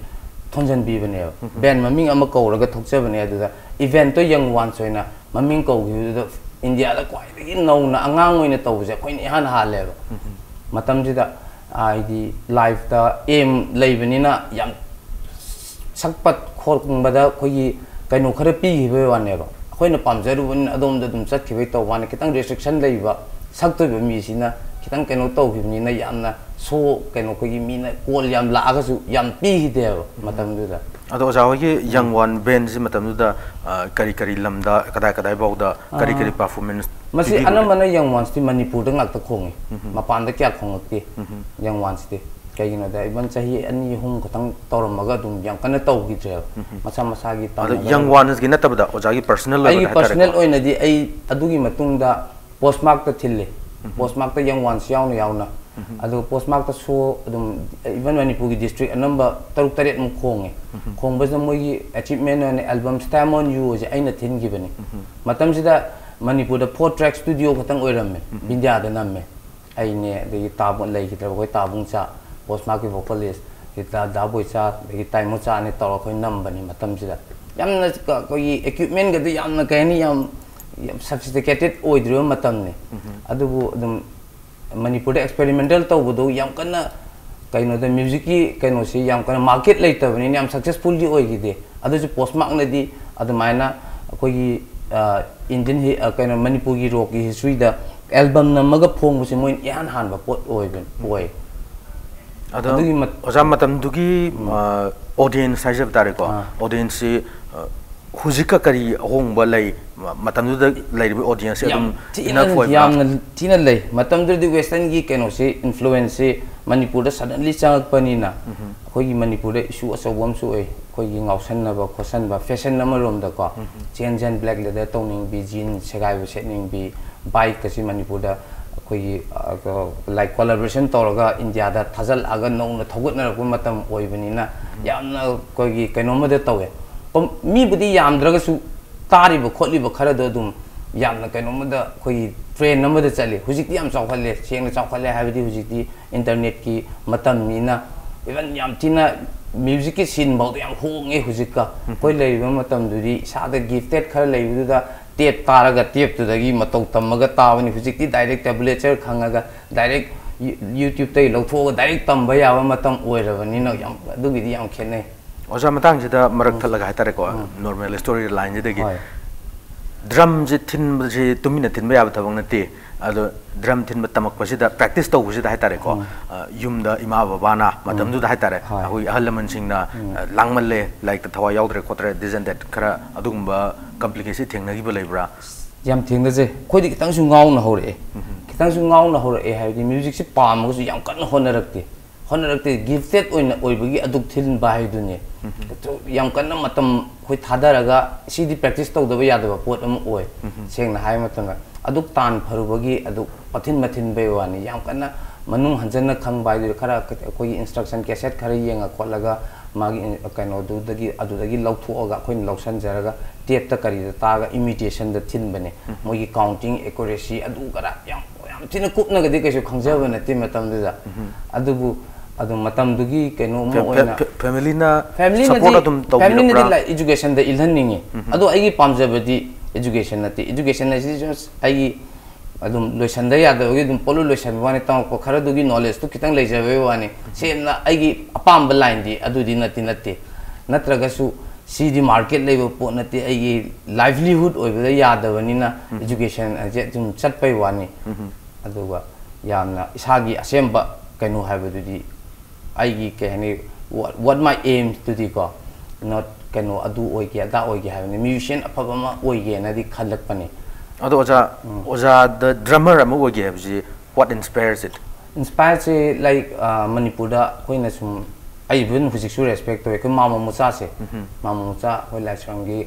ꯊꯣꯟꯖꯟꯕꯤꯕꯅꯦꯕ꯫ ꯕꯦꯟ ꯃꯃꯤꯡ ꯑꯃ ꯀꯧꯔꯒ ꯊꯣꯛꯆꯕꯅꯦ꯫ ꯑꯗꯨꯗ ꯏꯚꯦꯟꯠꯇꯣ ꯌꯪ ꯋꯥꯟꯁ ꯑꯣꯏꯅ ꯃꯃꯤꯡ ꯀꯧꯈꯤꯕꯗꯨꯗ ꯏꯟꯗꯤꯌꯥꯗ ꯈ꯭ꯋꯥꯏꯗꯒꯤ ꯅꯧꯅ ꯑꯉꯥꯡ ꯑꯣꯏꯅ ꯇꯧꯕꯁꯦ ꯑꯩꯈꯣꯏꯅ ꯏꯍꯥꯟ ꯍꯥꯜꯂꯦꯕ꯫ ꯃꯇꯝꯁꯤꯗ ꯍꯥꯏꯗꯤ ꯂꯥꯏꯐꯇ ꯑꯦꯝ ꯂꯩꯕꯅꯤꯅ ꯌꯥꯝ ꯁꯛꯄꯠ ꯈꯣꯠꯀꯨꯝꯕꯗ ꯑꯩꯈꯣꯏꯒꯤ ꯀꯩꯅꯣ ꯈꯔ ꯄꯤꯈꯤꯕꯒꯤ ꯋꯥꯅꯦꯕ꯫ ꯑꯩꯈꯣꯏꯅ ꯄꯥꯝꯖꯔꯨꯕꯅꯤꯅ ꯑꯗꯣꯝꯗ ꯑꯗꯨꯝ ꯆꯠꯈꯤꯕꯒꯤ ꯇꯧꯕ ꯋꯥꯅꯤ꯫ ꯈꯤꯇꯪ ꯔꯦꯁꯇ꯭ꯔꯤꯛꯁꯟ ꯂꯩꯕ, ꯁꯛꯇꯣꯏꯕ ꯃꯤꯁꯤꯅ ꯈꯤꯇꯪ ꯀꯩꯅꯣ ꯇꯧꯈꯤꯕꯅꯤꯅ ꯌꯥꯝꯅ ꯁꯣ, ꯀꯩꯅꯣ, ꯑꯩꯈꯣꯏꯒꯤ ꯃꯤꯅ ꯀꯣꯜ ꯌꯥꯝ ꯂꯥꯛꯑꯒꯁꯨ ꯌꯥꯝ ꯄꯤꯈꯤꯗꯦꯕ ꯃꯇꯝꯗꯨꯗ꯫ ꯑꯗꯣ ꯑꯣꯖꯥ ꯍꯣꯏꯒꯤ ꯌꯪ ꯋꯥꯟ ꯕꯦꯟꯁꯤ ꯃꯇꯝꯗꯨꯗ, ꯑ, ꯀꯔꯤ ꯀꯔꯤ ꯂꯝꯗ, ꯀꯗꯥꯏ ꯀꯗꯥꯏ ꯐꯥꯎꯗ ꯀꯔꯤ ꯀꯔꯤ ꯄꯔꯐꯣꯔꯃꯦꯟꯁ ꯃꯁꯤ ꯄꯤꯕꯤꯕꯒꯦ? ꯑꯅꯝꯕꯅ ꯌꯪ ꯋꯥꯟꯁꯇꯤ ꯃꯅꯤꯄꯨꯔꯗ ꯉꯥꯛꯇ ꯈꯣꯡꯉꯤ꯫ ꯃꯄꯥꯟꯗ ꯀꯌꯥ ꯈꯣꯡꯉꯛꯇꯦ ꯌꯪ ꯋꯥꯟꯁꯇꯤ꯫ ꯀꯩꯒꯤꯅꯣꯗ, ꯏꯚꯟ ꯆꯍꯤ ꯑꯅꯤ ꯑꯍꯨꯝ ꯈꯛꯇꯪ ꯇꯧꯔꯝꯃꯒ ꯑꯗꯨꯝ ꯌꯥꯝ ꯀꯟꯅ ꯇꯧꯈꯤꯗ꯭ꯔꯦꯕ꯫ ꯃꯁꯥ ꯃꯁꯥꯒꯤ ꯑꯗꯣ ꯇꯝꯅꯕ ꯌꯪ ꯋꯥꯟꯁꯀꯤ ꯅꯠꯇꯕꯗ ꯑꯣꯖꯥꯒꯤ ꯄꯔꯁꯅꯦꯜ ꯑꯩꯒꯤ ꯑꯣꯏꯕꯗ ꯄꯔꯁꯅꯦꯜ ꯍꯥꯏꯇꯥꯔꯦꯀꯣ꯫ ꯑꯣꯏꯅꯗꯤ ꯑꯩ ꯑꯗꯨꯒꯤ ꯃꯇꯨꯡꯗ ꯄꯣꯁꯃꯥꯛꯇ ꯊꯤꯜꯂꯦ꯫ ꯄꯣꯁꯃꯥꯛꯇ ꯌꯪ ꯋꯥꯟꯁ ꯌꯥꯎꯅ ꯌꯥꯎꯅ꯫ ꯑꯗꯨꯒ ꯄꯣꯁꯃꯥꯛꯇ ꯁꯣ ꯑꯗꯨꯝ, ꯏꯚꯟ ꯃꯅꯤꯄꯨꯔꯒꯤ ꯗꯤꯁꯇ꯭ꯔꯤꯛ ꯑꯅꯝꯕ ꯇꯔꯨꯛ ꯇꯔꯦꯠꯃꯨꯛ ꯈꯣꯡꯉꯦ꯫ ꯈꯣꯡꯕꯁꯤꯗ ꯃꯣꯏꯒꯤ ꯑꯦꯆꯤꯞꯃꯦꯟ ꯑꯣꯏꯅ ꯑꯦꯜꯕꯝ Stamp on You ꯍꯥꯏꯁꯦ ꯑꯩꯅ ꯊꯤꯟꯈꯤꯕꯅꯤ꯫ ꯃꯇꯝꯁꯤꯗ ꯃꯅꯤꯄꯨꯔꯗ ꯐꯣꯔ ꯇ꯭ꯔꯦꯛ ꯁ꯭ꯇꯨꯗꯤꯑꯣ ꯈꯛꯇꯪ ꯑꯣꯏꯔꯝꯃꯦ꯫ ꯕꯤꯟꯗꯤꯌꯥꯗ ꯅꯝꯃꯦ꯫ ꯑꯩꯅꯦ, ꯑꯗꯒꯤ ꯇꯥꯕ-, ꯂꯩꯈꯤꯗ꯭ꯔꯕ ꯑꯩꯈꯣꯏ ꯇꯥꯕꯨꯡꯆꯥ, ꯄꯣꯁꯃꯥꯛꯀꯤ vocalist, ꯑꯗꯒꯤ ꯇꯥ-, ꯗꯥ ꯕꯣꯏꯆꯥ, ꯑꯗꯒꯤ ꯇꯥꯏꯃꯣꯆꯥꯅꯦ ꯇꯧꯔꯒ ꯑꯩꯈꯣꯏ ꯅꯝꯕꯅꯤ ꯃꯇꯝꯁꯤꯗ꯫ ꯌꯥꯝꯅ ꯀ-, ꯑꯩꯈꯣꯏꯒꯤ ꯏꯀ꯭ꯋꯤꯞꯃꯦꯟꯒꯗꯤ ꯌꯥꯝꯅ, ꯀꯩ ꯍꯥꯏꯅꯤ, ꯌꯥꯝ, ꯌꯥꯝ ꯁꯐꯤꯁꯇꯤꯀꯦꯇꯦꯠ ꯑꯣꯏꯗ꯭ꯔꯤꯕ ꯃꯇꯝꯅꯤ꯫ ꯑꯗꯨꯕꯨ ꯑꯗꯨꯝ ꯃꯅꯤꯄꯨꯔꯗ ꯑꯦꯛꯁꯄꯦꯔꯤꯃꯦꯟꯇꯦꯜ ꯇꯧꯕꯗꯣ ꯌꯥꯝ ꯀꯟꯅ, ꯀꯩꯅꯣꯗ, ꯃ꯭ꯌꯨꯖꯤꯛꯀꯤ ꯀꯩꯅꯣꯁꯤ ꯌꯥꯝ ꯀꯟꯅ ꯃꯥꯔꯀꯦꯠ ꯂꯩꯇꯕꯅꯤꯅ ꯌꯥꯝ ꯁꯛꯁꯦꯁꯐꯨꯜꯗꯤ ꯑꯣꯏꯈꯤꯗꯦ꯫ ꯑꯗꯨꯁꯨ ꯄꯣꯁꯃꯥꯛꯅꯗꯤ ꯑꯗꯨꯃꯥꯏꯅ ꯑꯩꯈꯣꯏꯒꯤ, ꯑ, ꯏꯟꯗꯤꯌꯟ ꯍꯤ-, ꯑ, ꯀꯩꯅꯣ, ꯃꯅꯤꯄꯨꯔꯒꯤ ꯔꯣꯛꯀꯤ ꯍꯤꯁꯇ꯭ꯔꯤꯗ ꯑꯦꯜꯕꯝ ꯅꯝꯃꯒ ꯐꯣꯡꯕꯁꯦ ꯃꯣꯏꯅ ꯏꯍꯥꯟ ꯍꯥꯟꯕ ꯄꯣꯠ ꯑꯣꯏꯕ, ꯑꯣꯏ꯫ ꯑꯗꯣ ꯑꯗꯨꯒꯤ ꯃꯠ-, ꯑꯣꯖꯥ, ꯃꯇꯝꯗꯨꯒꯤ, ꯎꯝ꯫ ꯑ, ꯑꯣꯗꯤꯌꯦꯟꯁ ꯍꯥꯏꯖꯕ ꯇꯥꯔꯦꯀꯣ꯫ ꯑꯥ꯫ ꯑꯣꯗꯤꯌꯦꯟꯁꯁꯤ, ꯑ, ꯍꯧꯖꯤꯛꯀ ꯀꯔꯤ ꯑꯍꯣꯡꯕ ꯂꯩ? ꯃ-, ꯃꯇꯝꯗꯨꯗ ꯂꯩꯔꯤꯕ ꯑꯣꯗꯤꯌꯦꯟꯁꯁꯤ ꯌꯥꯝ ꯑꯗꯨꯝ ꯊꯤꯅ, ꯏꯅꯐ ꯑꯣꯏꯕ꯭ꯔꯥ? ꯌꯥꯝꯅ ꯊꯤꯅ ꯂꯩ꯫ ꯃꯇꯝꯗꯨꯗꯗꯤ ꯋꯦꯁꯇꯔꯟꯒꯤ ꯀꯩꯅꯣꯁꯤ, ꯏꯟꯐ꯭ꯂꯨꯋꯦꯟꯁꯁꯤ ꯃꯅꯤꯄꯨꯔꯗ ꯁꯗꯟꯂꯤ ꯆꯪꯉꯛꯄꯅꯤꯅ, ꯎꯝ꯫ ꯑꯩꯈꯣꯏꯒꯤ ꯃꯅꯤꯄꯨꯔꯗ ꯏꯁꯨ ꯑꯆꯧꯕ ꯑꯃꯁꯨ ꯑꯣꯏ꯫ ꯑꯩꯈꯣꯏꯒꯤ ꯉꯥꯎꯁꯟꯅꯕ ꯈꯣꯠꯁꯟꯕ, ꯐꯦꯁꯟ ꯑꯃꯔꯣꯝꯗꯀꯣ, ꯎꯝ꯫ ꯆꯦꯟ ꯆꯦꯟ ꯕ꯭ꯂꯦꯛ ꯂꯦꯗꯔ ꯇꯧꯅꯤꯡꯕꯤ, ꯖꯤꯟ ꯁꯦꯒꯥꯏꯕ ꯁꯦꯠꯅꯤꯡꯕꯤ, ꯕꯥꯏꯛꯀꯁꯤ ꯃꯅꯤꯄꯨꯔꯗ ꯑꯩꯈꯣꯏꯒꯤ ꯂꯥꯏꯛ ꯀꯣꯂꯥꯕꯣꯔꯦꯁꯟ ꯇꯧꯔꯒ ꯏꯟꯗꯤꯌꯥꯗ ꯊꯥꯖꯤꯜꯂꯛꯑꯒ ꯅꯧꯅ ꯊꯧꯒꯠꯅꯔꯛꯄ ꯃꯇꯝ ꯑꯣꯏꯕꯅꯤꯅ ꯌꯥꯝꯅ ꯑꯩꯈꯣꯏꯒꯤ ꯀꯩꯅꯣꯝꯃꯗ ꯇꯧꯋꯦ꯫ ꯄꯝ- ꯃꯤꯕꯨꯗꯤ ꯌꯥꯝꯗ꯭ꯔꯒꯁꯨ ꯇꯥꯔꯤꯕ ꯈꯣꯠꯂꯤꯕ ꯈꯔꯗꯣ ꯑꯗꯨꯝ ꯌꯥꯝꯅ ꯀꯩꯅꯣꯝꯃꯗ ꯑꯩꯈꯣꯏꯒꯤ ꯇ꯭ꯔꯦꯟ ꯑꯃꯗ ꯆꯠꯂꯤ꯫ ꯍꯧꯖꯤꯛꯇꯤ ꯌꯥꯝ ꯆꯥꯎꯈꯠꯂꯦ, ꯁꯦꯡꯅ ꯆꯥꯎꯈꯠꯂꯦ ꯍꯥꯏꯕꯗꯤ ꯍꯧꯖꯤꯛꯇꯤ ꯏꯟꯇꯔꯅꯦꯠꯀꯤ ꯃꯇꯝꯅꯤꯅ ꯏꯚꯟ ꯌꯥꯝ ꯊꯤꯅ ꯃ꯭ꯌꯨꯖꯤꯛꯀꯤ ꯁꯤꯟ ꯐꯥꯎꯗ ꯌꯥꯝ ꯍꯣꯡꯉꯦ ꯍꯧꯖꯤꯛꯀ꯫ ꯑꯩꯈꯣꯏ ꯂꯩꯔꯤꯕ ꯃꯇꯝꯗꯨꯗꯤ ꯏꯁꯥꯗ ꯒꯤꯐꯇꯦꯠ ꯈꯔ ꯂꯩꯕꯗꯨꯗ ꯇꯦꯞ ꯇꯥꯔꯒ ꯇꯦꯞꯇꯨꯗꯒꯤ ꯃꯇꯧ ꯇꯝꯃꯒ ꯇꯥꯕꯅꯤ꯫ ꯍꯧꯖꯤꯛꯇꯤ ꯗꯥꯏꯔꯦꯛ ꯇꯦꯕ꯭ꯂꯦꯆꯔ ꯈꯪꯉꯒ ꯗꯥꯏꯔꯦꯛ ꯌꯨ- ꯌꯨꯇ꯭ꯌꯨꯕꯇꯒꯤ ꯂꯧꯊꯣꯛꯑꯒ ꯗꯥꯏꯔꯦꯛ ꯇꯝꯕ ꯌꯥꯕ ꯃꯇꯝ ꯑꯣꯏꯔꯕꯅꯤꯅ ꯌꯥꯝ ꯑꯗꯨꯒꯤꯗꯤ ꯌꯥꯝ ꯈꯦꯠꯅꯩ꯫ ꯑꯣꯖꯥ, ꯃꯇꯥꯡꯁꯤꯗ ꯃꯔꯛ ꯊꯠꯂꯒ ꯍꯥꯏꯇꯥꯔꯦꯀꯣ, ꯅꯣꯔꯃꯦꯜ ꯁ꯭ꯇꯣꯔꯤ ꯂꯥꯏꯟꯁꯤꯗꯒꯤ꯫ ꯍꯣꯏ꯫ ꯗ꯭ꯔꯝꯁꯦ ꯊꯤꯟꯕꯁꯦ ꯇꯨꯃꯤꯟꯅ ꯊꯤꯟꯕ ꯌꯥꯕ ꯊꯕꯛ ꯅꯠꯇꯦ꯫ ꯑꯗꯣ ꯗ꯭ꯔꯝ ꯊꯤꯟꯕ ꯇꯝꯃꯛꯄꯁꯤꯗ, ꯄ꯭ꯔꯦꯛꯇꯤꯁ ꯇꯧꯕꯁꯤꯗ ꯍꯥꯏꯇꯥꯔꯦꯀꯣ, ꯑ, ꯌꯨꯝꯗ ꯏꯃꯥ ꯕꯕꯥꯅ ꯃꯇꯝꯗꯨꯗ ꯍꯥꯏꯇꯥꯔꯦ, ꯍꯣꯏ꯫ ꯑꯩꯈꯣꯏ ꯑꯍꯜ ꯂꯃꯟꯁꯤꯡꯅ, ꯑ, ꯂꯥꯡꯃꯜꯂꯦ, ꯂꯥꯏꯔꯤꯛꯇ ꯊꯋꯥꯏ ꯌꯥꯎꯗ꯭ꯔꯦ ꯈꯣꯠꯇ꯭ꯔꯦ, this and that ꯈꯔ ꯑꯗꯨꯒꯨꯝꯕ ꯀꯝꯄ꯭ꯂꯤꯀꯦꯁꯟ ꯊꯦꯡꯅꯈꯤꯕ ꯂꯩꯕ꯭ꯔꯥ? ꯌꯥꯝ ꯊꯦꯡꯅꯖꯩ꯫ ꯑꯩꯈꯣꯏꯗꯤ ꯈꯤꯇꯪꯁꯨ ꯉꯥꯎꯅ ꯍꯧꯔꯛꯑꯦ꯫ ꯈꯤꯇꯪꯁꯨ ꯉꯥꯎꯅ ꯍꯧꯔꯛꯑꯦ ꯍꯥꯏꯕꯗꯤ ꯃ꯭ꯌꯨꯖꯤꯛꯁꯤ ꯄꯥꯝꯃꯒꯁꯨ ꯌꯥꯝ ꯀꯟꯅ ꯍꯣꯠꯅꯔꯛꯇꯦ꯫ ꯍꯣꯠꯅꯔꯛꯇꯦ, ꯒꯤꯐꯇꯦꯠ ꯑꯣꯏꯅ ꯑꯣꯏꯕꯒꯤ ꯑꯗꯨꯛ ꯊꯤꯟꯕ ꯍꯥꯏꯗꯨꯅꯤ꯫ ꯌꯥꯝ ꯀꯟꯅ ꯃꯇꯝ ꯑꯩꯈꯣꯏ ꯊꯥꯗꯔꯒ ꯁꯤꯗꯤ ꯄ꯭ꯔꯦꯛꯇꯤꯁ ꯇꯧꯗꯕ ꯌꯥꯗꯕ ꯄꯣꯠ ꯑꯃ ꯑꯣꯏ꯫ ꯁꯦꯡꯅ ꯍꯥꯏꯕ ꯃꯇꯝꯗ ꯑꯗꯨꯛ ꯇꯥꯟ ꯐꯔꯨꯕꯒꯤ ꯑꯗꯨꯛ ꯃꯊꯤꯟ ꯃꯊꯤꯟꯕꯩ ꯋꯥꯅꯤ꯫ ꯌꯥꯝ ꯀꯟꯅ ꯃꯅꯨꯡ ꯍꯟꯖꯟꯅ ꯈꯪꯕ ꯍꯥꯏꯗꯨꯗꯤ ꯈꯔ ꯑꯩꯈꯣꯏꯒꯤ ꯏꯟꯁꯇ꯭ꯔꯛꯁꯟ ꯀꯦꯁꯦꯠ ꯈꯔ ꯌꯦꯡꯉ ꯈꯣꯠꯂꯒ ꯃꯥꯒꯤ ꯏꯟ- ꯀꯩꯅꯣꯗꯨꯗꯒꯤ, ꯑꯗꯨꯗꯒꯤ ꯂꯧꯊꯣꯛꯑꯒ ꯑꯩꯈꯣꯏꯅ ꯂꯧꯁꯟꯖꯔꯒ ꯇꯦꯞꯇ ꯀꯔꯤꯗ ꯇꯥꯔꯒ ꯏꯃꯤꯇꯦꯁꯟꯗ ꯊꯤꯟꯕꯅꯦ꯫ ꯃꯣꯏꯒꯤ ꯀꯥꯎꯟꯇꯤꯡ ꯑꯦꯀꯨꯔꯦꯁꯤ ꯑꯗꯨ ꯈꯔ ꯌꯥꯝ, ꯌꯥꯝ ꯊꯤꯅ ꯀꯨꯞꯅꯒꯗꯤ ꯀꯩꯁꯨ ꯈꯪꯖꯕ ꯅꯠꯇꯦ ꯃꯇꯝꯗꯨꯗ꯫ ꯑꯗꯨꯕꯨ ꯑꯗꯨꯝ ꯃꯇꯝꯗꯨꯒꯤ ꯀꯩꯅꯣ ꯑꯃ ꯑꯣꯏꯅ ꯐꯦꯃꯤꯂꯤꯅ ꯐꯦꯃꯤꯂꯤꯅꯗꯤ ꯁꯄꯣꯔꯠ ꯑꯗꯨꯝ ꯐꯦꯃꯤꯂꯤꯅꯗꯤ ꯇꯧꯕꯤꯔꯛꯄ꯭ꯔꯥ? ꯂꯥꯏꯛ ꯏꯖꯨꯀꯦꯁꯟꯗ ꯏꯜꯍꯟꯅꯤꯡꯉꯤ꯫ ꯑꯗꯣ ꯑꯩꯒꯤ ꯄꯥꯝꯖꯕꯗꯤ ꯏꯖꯨꯀꯦꯁꯟ ꯅꯠꯇꯦ꯫ ꯏꯖꯨꯀꯦꯁꯟ ꯍꯥꯏꯁꯤꯗꯤ just ꯑꯩꯒꯤ ꯑꯗꯨꯝ ꯂꯣꯏꯁꯟꯗ ꯌꯥꯗꯕꯒꯤ ꯑꯗꯨꯝ ꯄꯣꯠꯂꯨ ꯂꯣꯏꯁꯟꯕ ꯋꯥꯅꯤ, ꯇꯝꯃꯛꯄ ꯈꯔꯗꯨꯒꯤ ꯅꯣꯂꯦꯖꯇꯨ ꯈꯤꯇꯪ ꯂꯩꯖꯕꯒꯤ ꯋꯥꯅꯤ꯫ ꯁꯦꯡꯅ ꯑꯩꯒꯤ ꯑꯄꯥꯝꯕ ꯂꯥꯏꯟꯗꯤ ꯑꯗꯨꯗꯤ ꯅꯠꯇꯤ ꯅꯠꯇꯦ꯫ ꯅꯠꯇ꯭ꯔꯒꯁꯨ ꯁꯤꯗꯤ ꯃꯥꯔꯀꯦꯠ ꯂꯩꯕ ꯄꯣꯠ ꯅꯠꯇꯦ, ꯑꯩꯒꯤ ꯂꯥꯏꯚꯂꯤꯍꯨꯗ ꯑꯣꯏꯕꯗ ꯌꯥꯗꯕꯅꯤꯅ ꯏꯖꯨꯀꯦꯁꯟ ꯍꯥꯏꯁꯦ ꯑꯗꯨꯝ ꯆꯠꯄꯩ ꯋꯥꯅꯤ꯫ ꯑꯗꯨꯒ ꯌꯥꯝꯅ ꯏꯁꯥꯒꯤ ꯑꯁꯦꯡꯕ ꯀꯩꯅꯣ ꯍꯥꯏꯕꯗꯨꯗꯤ ꯑꯩꯒꯤ ꯀꯩ ꯍꯥꯏꯅꯤ, what, what my aim ꯇꯨꯗꯤꯀꯣ, not ꯀꯩꯅꯣ ꯑꯗꯨ ꯑꯣꯏꯒꯦ ꯑꯗꯥ ꯑꯣꯏꯒꯦ ꯍꯥꯏꯕꯅꯤ, ꯃ꯭ꯌꯨꯖꯤꯁꯤꯌꯥꯟ ꯑꯐꯕ ꯑꯃ ꯑꯣꯏꯒꯦꯅꯗꯤ ꯈꯜꯂꯛꯄꯅꯦ꯫ ꯑꯗꯣ ꯑꯣꯖꯥ, ꯑꯣꯖꯥꯗ ꯗ꯭ꯔꯃꯔ ꯑꯃ ꯑꯣꯏꯒꯦ ꯍꯥꯏꯕꯁꯤ what inspires it? ꯏꯟꯁꯄꯥꯌꯔꯁꯦ ꯂꯥꯏꯛ ꯃꯅꯤꯄꯨꯔꯗ ꯑꯩꯈꯣꯏꯅ ꯁꯨꯝ ꯑꯩ ꯏꯚꯟ ꯍꯧꯖꯤꯛꯁꯨ ꯔꯦꯁꯄꯦꯛ ꯇꯧꯋꯦ ꯑꯩꯈꯣꯏ ꯃꯥꯃꯣ ꯃꯆꯥꯁꯦ꯫ ꯃꯥꯃꯣ ꯃꯆꯥ ꯑꯩꯈꯣꯏ ꯂꯥꯏꯁ꯭ꯔꯝꯒꯤ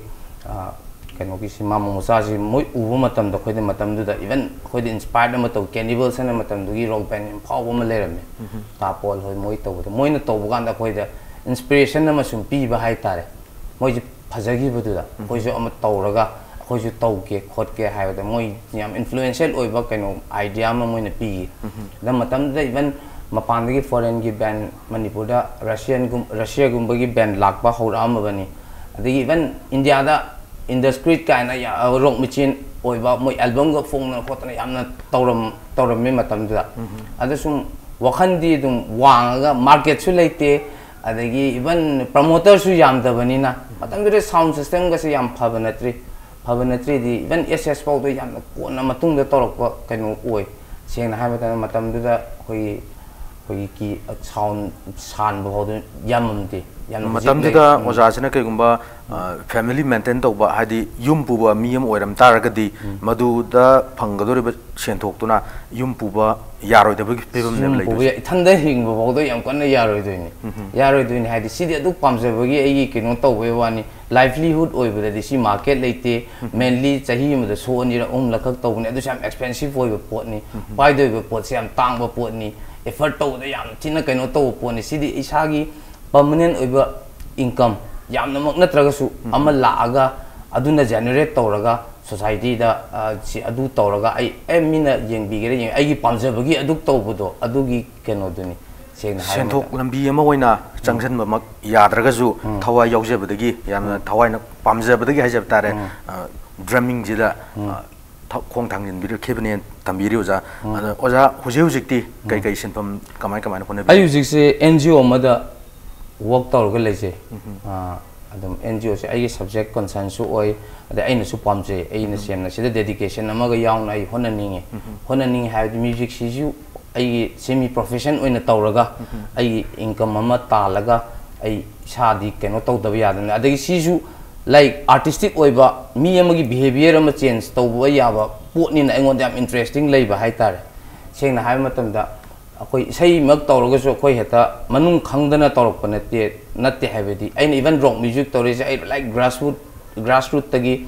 ꯑ, ꯀꯩꯅꯣꯒꯤꯁꯤ ꯃꯥꯃꯣ ꯃꯆꯥꯁꯤ ꯃꯣꯏ ꯎꯕ ꯃꯇꯝꯗ ꯑꯩꯈꯣꯏꯗ ꯃꯇꯝꯗꯨꯗ even ꯑꯩꯈꯣꯏꯗ inspired ꯑꯃ ꯇꯧ, Cannibals ꯍꯥꯏꯅ ꯃꯇꯝꯗꯨꯒꯤ rock band ꯌꯥꯝ ꯐꯥꯎꯕ ꯑꯃ ꯂꯩꯔꯝꯃꯦ, ꯇꯥꯄꯣꯜ ꯍꯣꯏ ꯃꯣꯏ ꯇꯧꯕꯗ, ꯃꯣꯏꯅ ꯇꯧꯕ ꯀꯥꯟꯗ ꯑꯩꯈꯣꯏꯗ inspiration ꯑꯃ ꯁꯨꯝ ꯄꯤꯕ ꯍꯥꯏꯇꯥꯔꯦ꯫ ꯃꯣꯏꯁꯦ ꯐꯖꯈꯤꯕꯗꯨꯗ ꯑꯩꯈꯣꯏꯁꯨ ꯑꯃ ꯇꯧꯔꯒ ꯑꯩꯈꯣꯏꯁꯨ ꯇꯧꯒꯦ ꯈꯣꯠꯀꯦ ꯍꯥꯏꯕꯗ ꯃꯣꯏ ꯌꯥꯝ influential ꯑꯣꯏꯕ ꯀꯩꯅꯣ idea ꯑꯃ ꯃꯣꯏꯅ ꯄꯤꯈꯤ꯫ ꯑꯗ ꯃꯇꯝꯗꯨꯗ even ꯃꯄꯥꯟꯗꯒꯤ foreignꯒꯤ band ꯃꯅꯤꯄꯨꯔꯗ Russianꯒꯨꯝ Russiaꯒꯨꯝꯕꯒꯤ band ꯂꯥꯛꯄ ꯍꯧꯔꯛꯑꯝꯃꯕꯅꯤ꯫ ꯑꯗꯒꯤ even ꯏꯟꯗꯤꯌꯥꯗ Industreet ꯀꯥꯏꯅ ꯌꯥ- rock machine ꯑꯣꯏꯕ ꯃꯣꯏ albumꯒ ꯐꯣꯡꯗꯅ ꯈꯣꯠꯇꯅ ꯌꯥꯝꯅ ꯇꯧꯔꯝ ꯇꯧꯔꯝꯃꯤ ꯃꯇꯝꯗꯨꯗ꯫ ꯑꯗ ꯁꯨꯝ ꯋꯥꯈꯜꯗꯤ ꯑꯗꯨꯝ ꯋꯥꯡꯉꯒ marketꯁꯨ ꯂꯩꯇꯦ, ꯑꯗꯒꯤ even promoterꯁꯨ ꯌꯥꯝꯗꯕꯅꯤꯅ ꯃꯇꯝꯗꯨꯗ sound systemꯒꯁꯦ ꯌꯥꯝ ꯐꯕ ꯅꯠꯇ꯭ꯔꯤ꯫ ꯐꯕ ꯅꯠꯇ꯭ꯔꯤꯗꯤ even S S ꯐꯥꯎꯗ ꯌꯥꯝꯅ ꯀꯣꯟꯅ ꯃꯇꯨꯡꯗ ꯇꯧꯔꯛꯄ ꯀꯩꯅꯣ ꯑꯣꯏ꯫ ꯁꯦꯡꯅ ꯍꯥꯏꯕ ꯃꯇꯝꯗ ꯃꯇꯝꯗꯨꯗ ꯑꯩꯈꯣꯏꯒꯤ ꯑꯩꯈꯣꯏꯒꯤ ꯀꯤ sound ꯁꯥꯟꯕ ꯐꯥꯎꯗ ꯌꯥꯝꯃꯝꯗꯦ꯫ ꯌꯥꯝꯅ ꯍꯧꯖꯤꯛ ꯃꯇꯝꯗꯨꯗ ꯂꯩ꯫ ꯎꯝ꯫ ꯑꯣꯖꯥꯁꯤꯅ ꯀꯩꯒꯨꯝꯕ family maintain ꯇꯧꯕ, ꯍꯥꯏꯗꯤ ꯌꯨꯝ ꯄꯨꯕ ꯃꯤ ꯑꯃ ꯑꯣꯏꯔꯝ ꯇꯥꯔꯒꯗꯤ ꯃꯗꯨꯗ ꯐꯪꯒꯗꯧꯔꯤꯕ ꯁꯦꯟꯊꯣꯛꯇꯨꯅ ꯌꯨꯝ ꯄꯨꯕ ꯌꯥꯔꯣꯏꯗꯕꯒꯤ ꯐꯤꯕꯝꯅꯦꯕ ꯌꯨꯝ ꯄꯨꯕ ꯂꯩꯗꯣꯏꯁꯦ꯫ ꯌꯥ- ꯏꯊꯟꯗ ꯍꯤꯡꯕ ꯐꯥꯎꯗ ꯌꯥꯝ ꯀꯟꯅ ꯌꯥꯔꯣꯏꯗꯣꯏꯅꯤ꯫ ꯌꯥꯔꯣꯏꯗꯣꯏꯅꯤ ꯍꯥꯏꯗꯤ ꯁꯤꯗꯤ ꯑꯗꯨꯛ ꯄꯥꯝꯖꯕꯒꯤ ꯑꯩꯒꯤ ꯀꯩꯅꯣ ꯇꯧꯕꯩ ꯋꯥꯅꯤ꯫ Livelihood ꯑꯣꯏꯕꯗꯗꯤ ꯁꯤ market ꯂꯩꯇꯦ꯫ Mainly ꯆꯍꯤ ꯑꯃꯗ show ꯑꯅꯤꯔꯛ ꯑꯍꯨꯝꯂꯛ ꯈꯛ ꯇꯧꯕꯅꯤ, ꯑꯗꯨꯁꯨ ꯌꯥꯝ expensive ꯑꯣꯏꯕ ꯄꯣꯠꯅꯤ꯫ ꯄꯥꯏꯗꯣꯏꯕ ꯄꯣꯠꯁꯦ ꯌꯥꯝ ꯇꯥꯡꯕ ꯄꯣꯠꯅꯤ꯫ Effort ꯇꯧꯕꯗ ꯌꯥꯝ ꯊꯤꯅ ꯀꯩꯅꯣ ꯇꯧꯕ ꯄꯣꯠꯅꯤ꯫ ꯁꯤꯗꯤ ꯏꯁꯥꯒꯤ permanent ꯑꯣꯏꯕ income ꯌꯥꯝꯅꯃꯛ ꯅꯠꯇ꯭ꯔꯒꯁꯨ ꯑꯃ ꯂꯥꯛꯑꯒ ꯑꯗꯨꯅ generate ꯇꯧꯔꯒ societyꯗ, ꯑ, ꯁꯤ ꯑꯗꯨ ꯇꯧꯔꯒ ꯑꯩ ꯑꯦ ꯃꯤꯅ ꯌꯦꯡꯕꯤꯒꯦꯔꯥ ꯌꯦꯡ ꯑꯩꯒꯤ ꯄꯥꯝꯖꯕꯒꯤ ꯑꯗꯨꯛ ꯇꯧꯕꯗꯣ ꯑꯗꯨꯒꯤ ꯀꯩꯅꯣꯗꯨꯅꯤ꯫ ꯁꯦꯡꯅ ꯍꯥꯏꯔꯕꯗ ꯁꯦꯟꯊꯣꯛ ꯂꯝꯕꯤ ꯑꯃ ꯑꯣꯏꯅ ꯆꯪꯁꯤꯟꯕꯃꯛ ꯌꯥꯗ꯭ꯔꯒꯁꯨ ꯊꯋꯥꯏ ꯌꯥꯎꯖꯕꯗꯒꯤ, ꯌꯥꯝꯅ ꯊꯋꯥꯏꯅ ꯄꯥꯝꯖꯕꯗꯒꯤ ꯍꯥꯏꯖꯕ ꯇꯥꯔꯦ, drummingꯁꯤꯗ ꯈꯣꯡ ꯊꯥꯡꯖꯤꯟꯕꯤꯔꯛꯈꯤꯕꯅꯦ꯫ ꯇꯝꯕꯤꯔꯤ ꯑꯣꯖꯥ꯫ ꯑꯗꯣ ꯑꯣꯖꯥ ꯍꯧꯖꯤꯛ ꯍꯧꯖꯤꯛꯇꯤ ꯀꯩꯀꯩ ꯁꯤꯟꯐꯝ ꯀꯃꯥꯏ ꯀꯃꯥꯏꯅ ꯍꯣꯠꯅꯕꯤꯔꯤ? ꯑꯩ ꯍꯧꯖꯤꯛꯁꯦ NGO ꯑꯃꯗ work ꯇꯧꯔꯒ ꯂꯩꯖꯩ꯫ ꯑ, ꯑꯗꯨꯝ NGOꯁꯦ ꯑꯩꯒꯤ subject concernꯁꯨ ꯑꯣꯏ, ꯑꯗꯩ ꯑꯩꯅꯁꯨ ꯄꯥꯝꯖꯩ꯫ ꯑꯩꯅ ꯁꯦꯡꯅ ꯁꯤꯗ dedication ꯑꯃꯒ ꯌꯥꯎꯅ ꯑꯩ ꯍꯣꯠꯅꯅꯤꯡꯉꯤ꯫ ꯍꯣꯠꯅꯅꯤꯡꯉꯤ ꯍꯥꯏꯕꯗꯤ musicꯁꯤꯁꯨ ꯑꯩꯒꯤ semi profession ꯑꯣꯏꯅ ꯇꯧꯔꯒ ꯑꯩꯒꯤ income ꯑꯃ ꯇꯥꯜꯂꯒ ꯑꯩ ꯏꯁꯥꯗꯤ ꯀꯩꯅꯣ ꯇꯧꯗꯕ ꯌꯥꯗꯕꯅꯤ꯫ ꯑꯗꯒꯤ ꯁꯤꯁꯨ like artistic ꯑꯣꯏꯕ ꯃꯤ ꯑꯃꯒꯤ behaviour ꯑꯃ change ꯇꯧꯕ ꯌꯥꯕ ꯄꯣꯠꯅꯤꯅ ꯑꯩꯉꯣꯟꯗ ꯌꯥꯝ interesting ꯂꯩꯕ ꯍꯥꯏꯇꯥꯔꯦ꯫ ꯁꯦꯡꯅ ꯍꯥꯏꯕ ꯃꯇꯝꯗ ꯑꯩꯈꯣꯏ ꯏꯁꯩꯃꯛ ꯇꯧꯔꯒꯁꯨ ꯑꯩꯈꯣꯏ ꯍꯦꯛꯇ ꯃꯅꯨꯡ ꯈꯪꯗꯅ ꯇꯧꯔꯛꯄ ꯅꯠꯇꯦ꯫ ꯅꯠꯇꯦ ꯍꯥꯏꯕꯗꯤ ꯑꯩꯅ even rock music ꯇꯧꯔꯤꯁꯦ ꯑꯩ like grassroot grassrootꯇꯒꯤ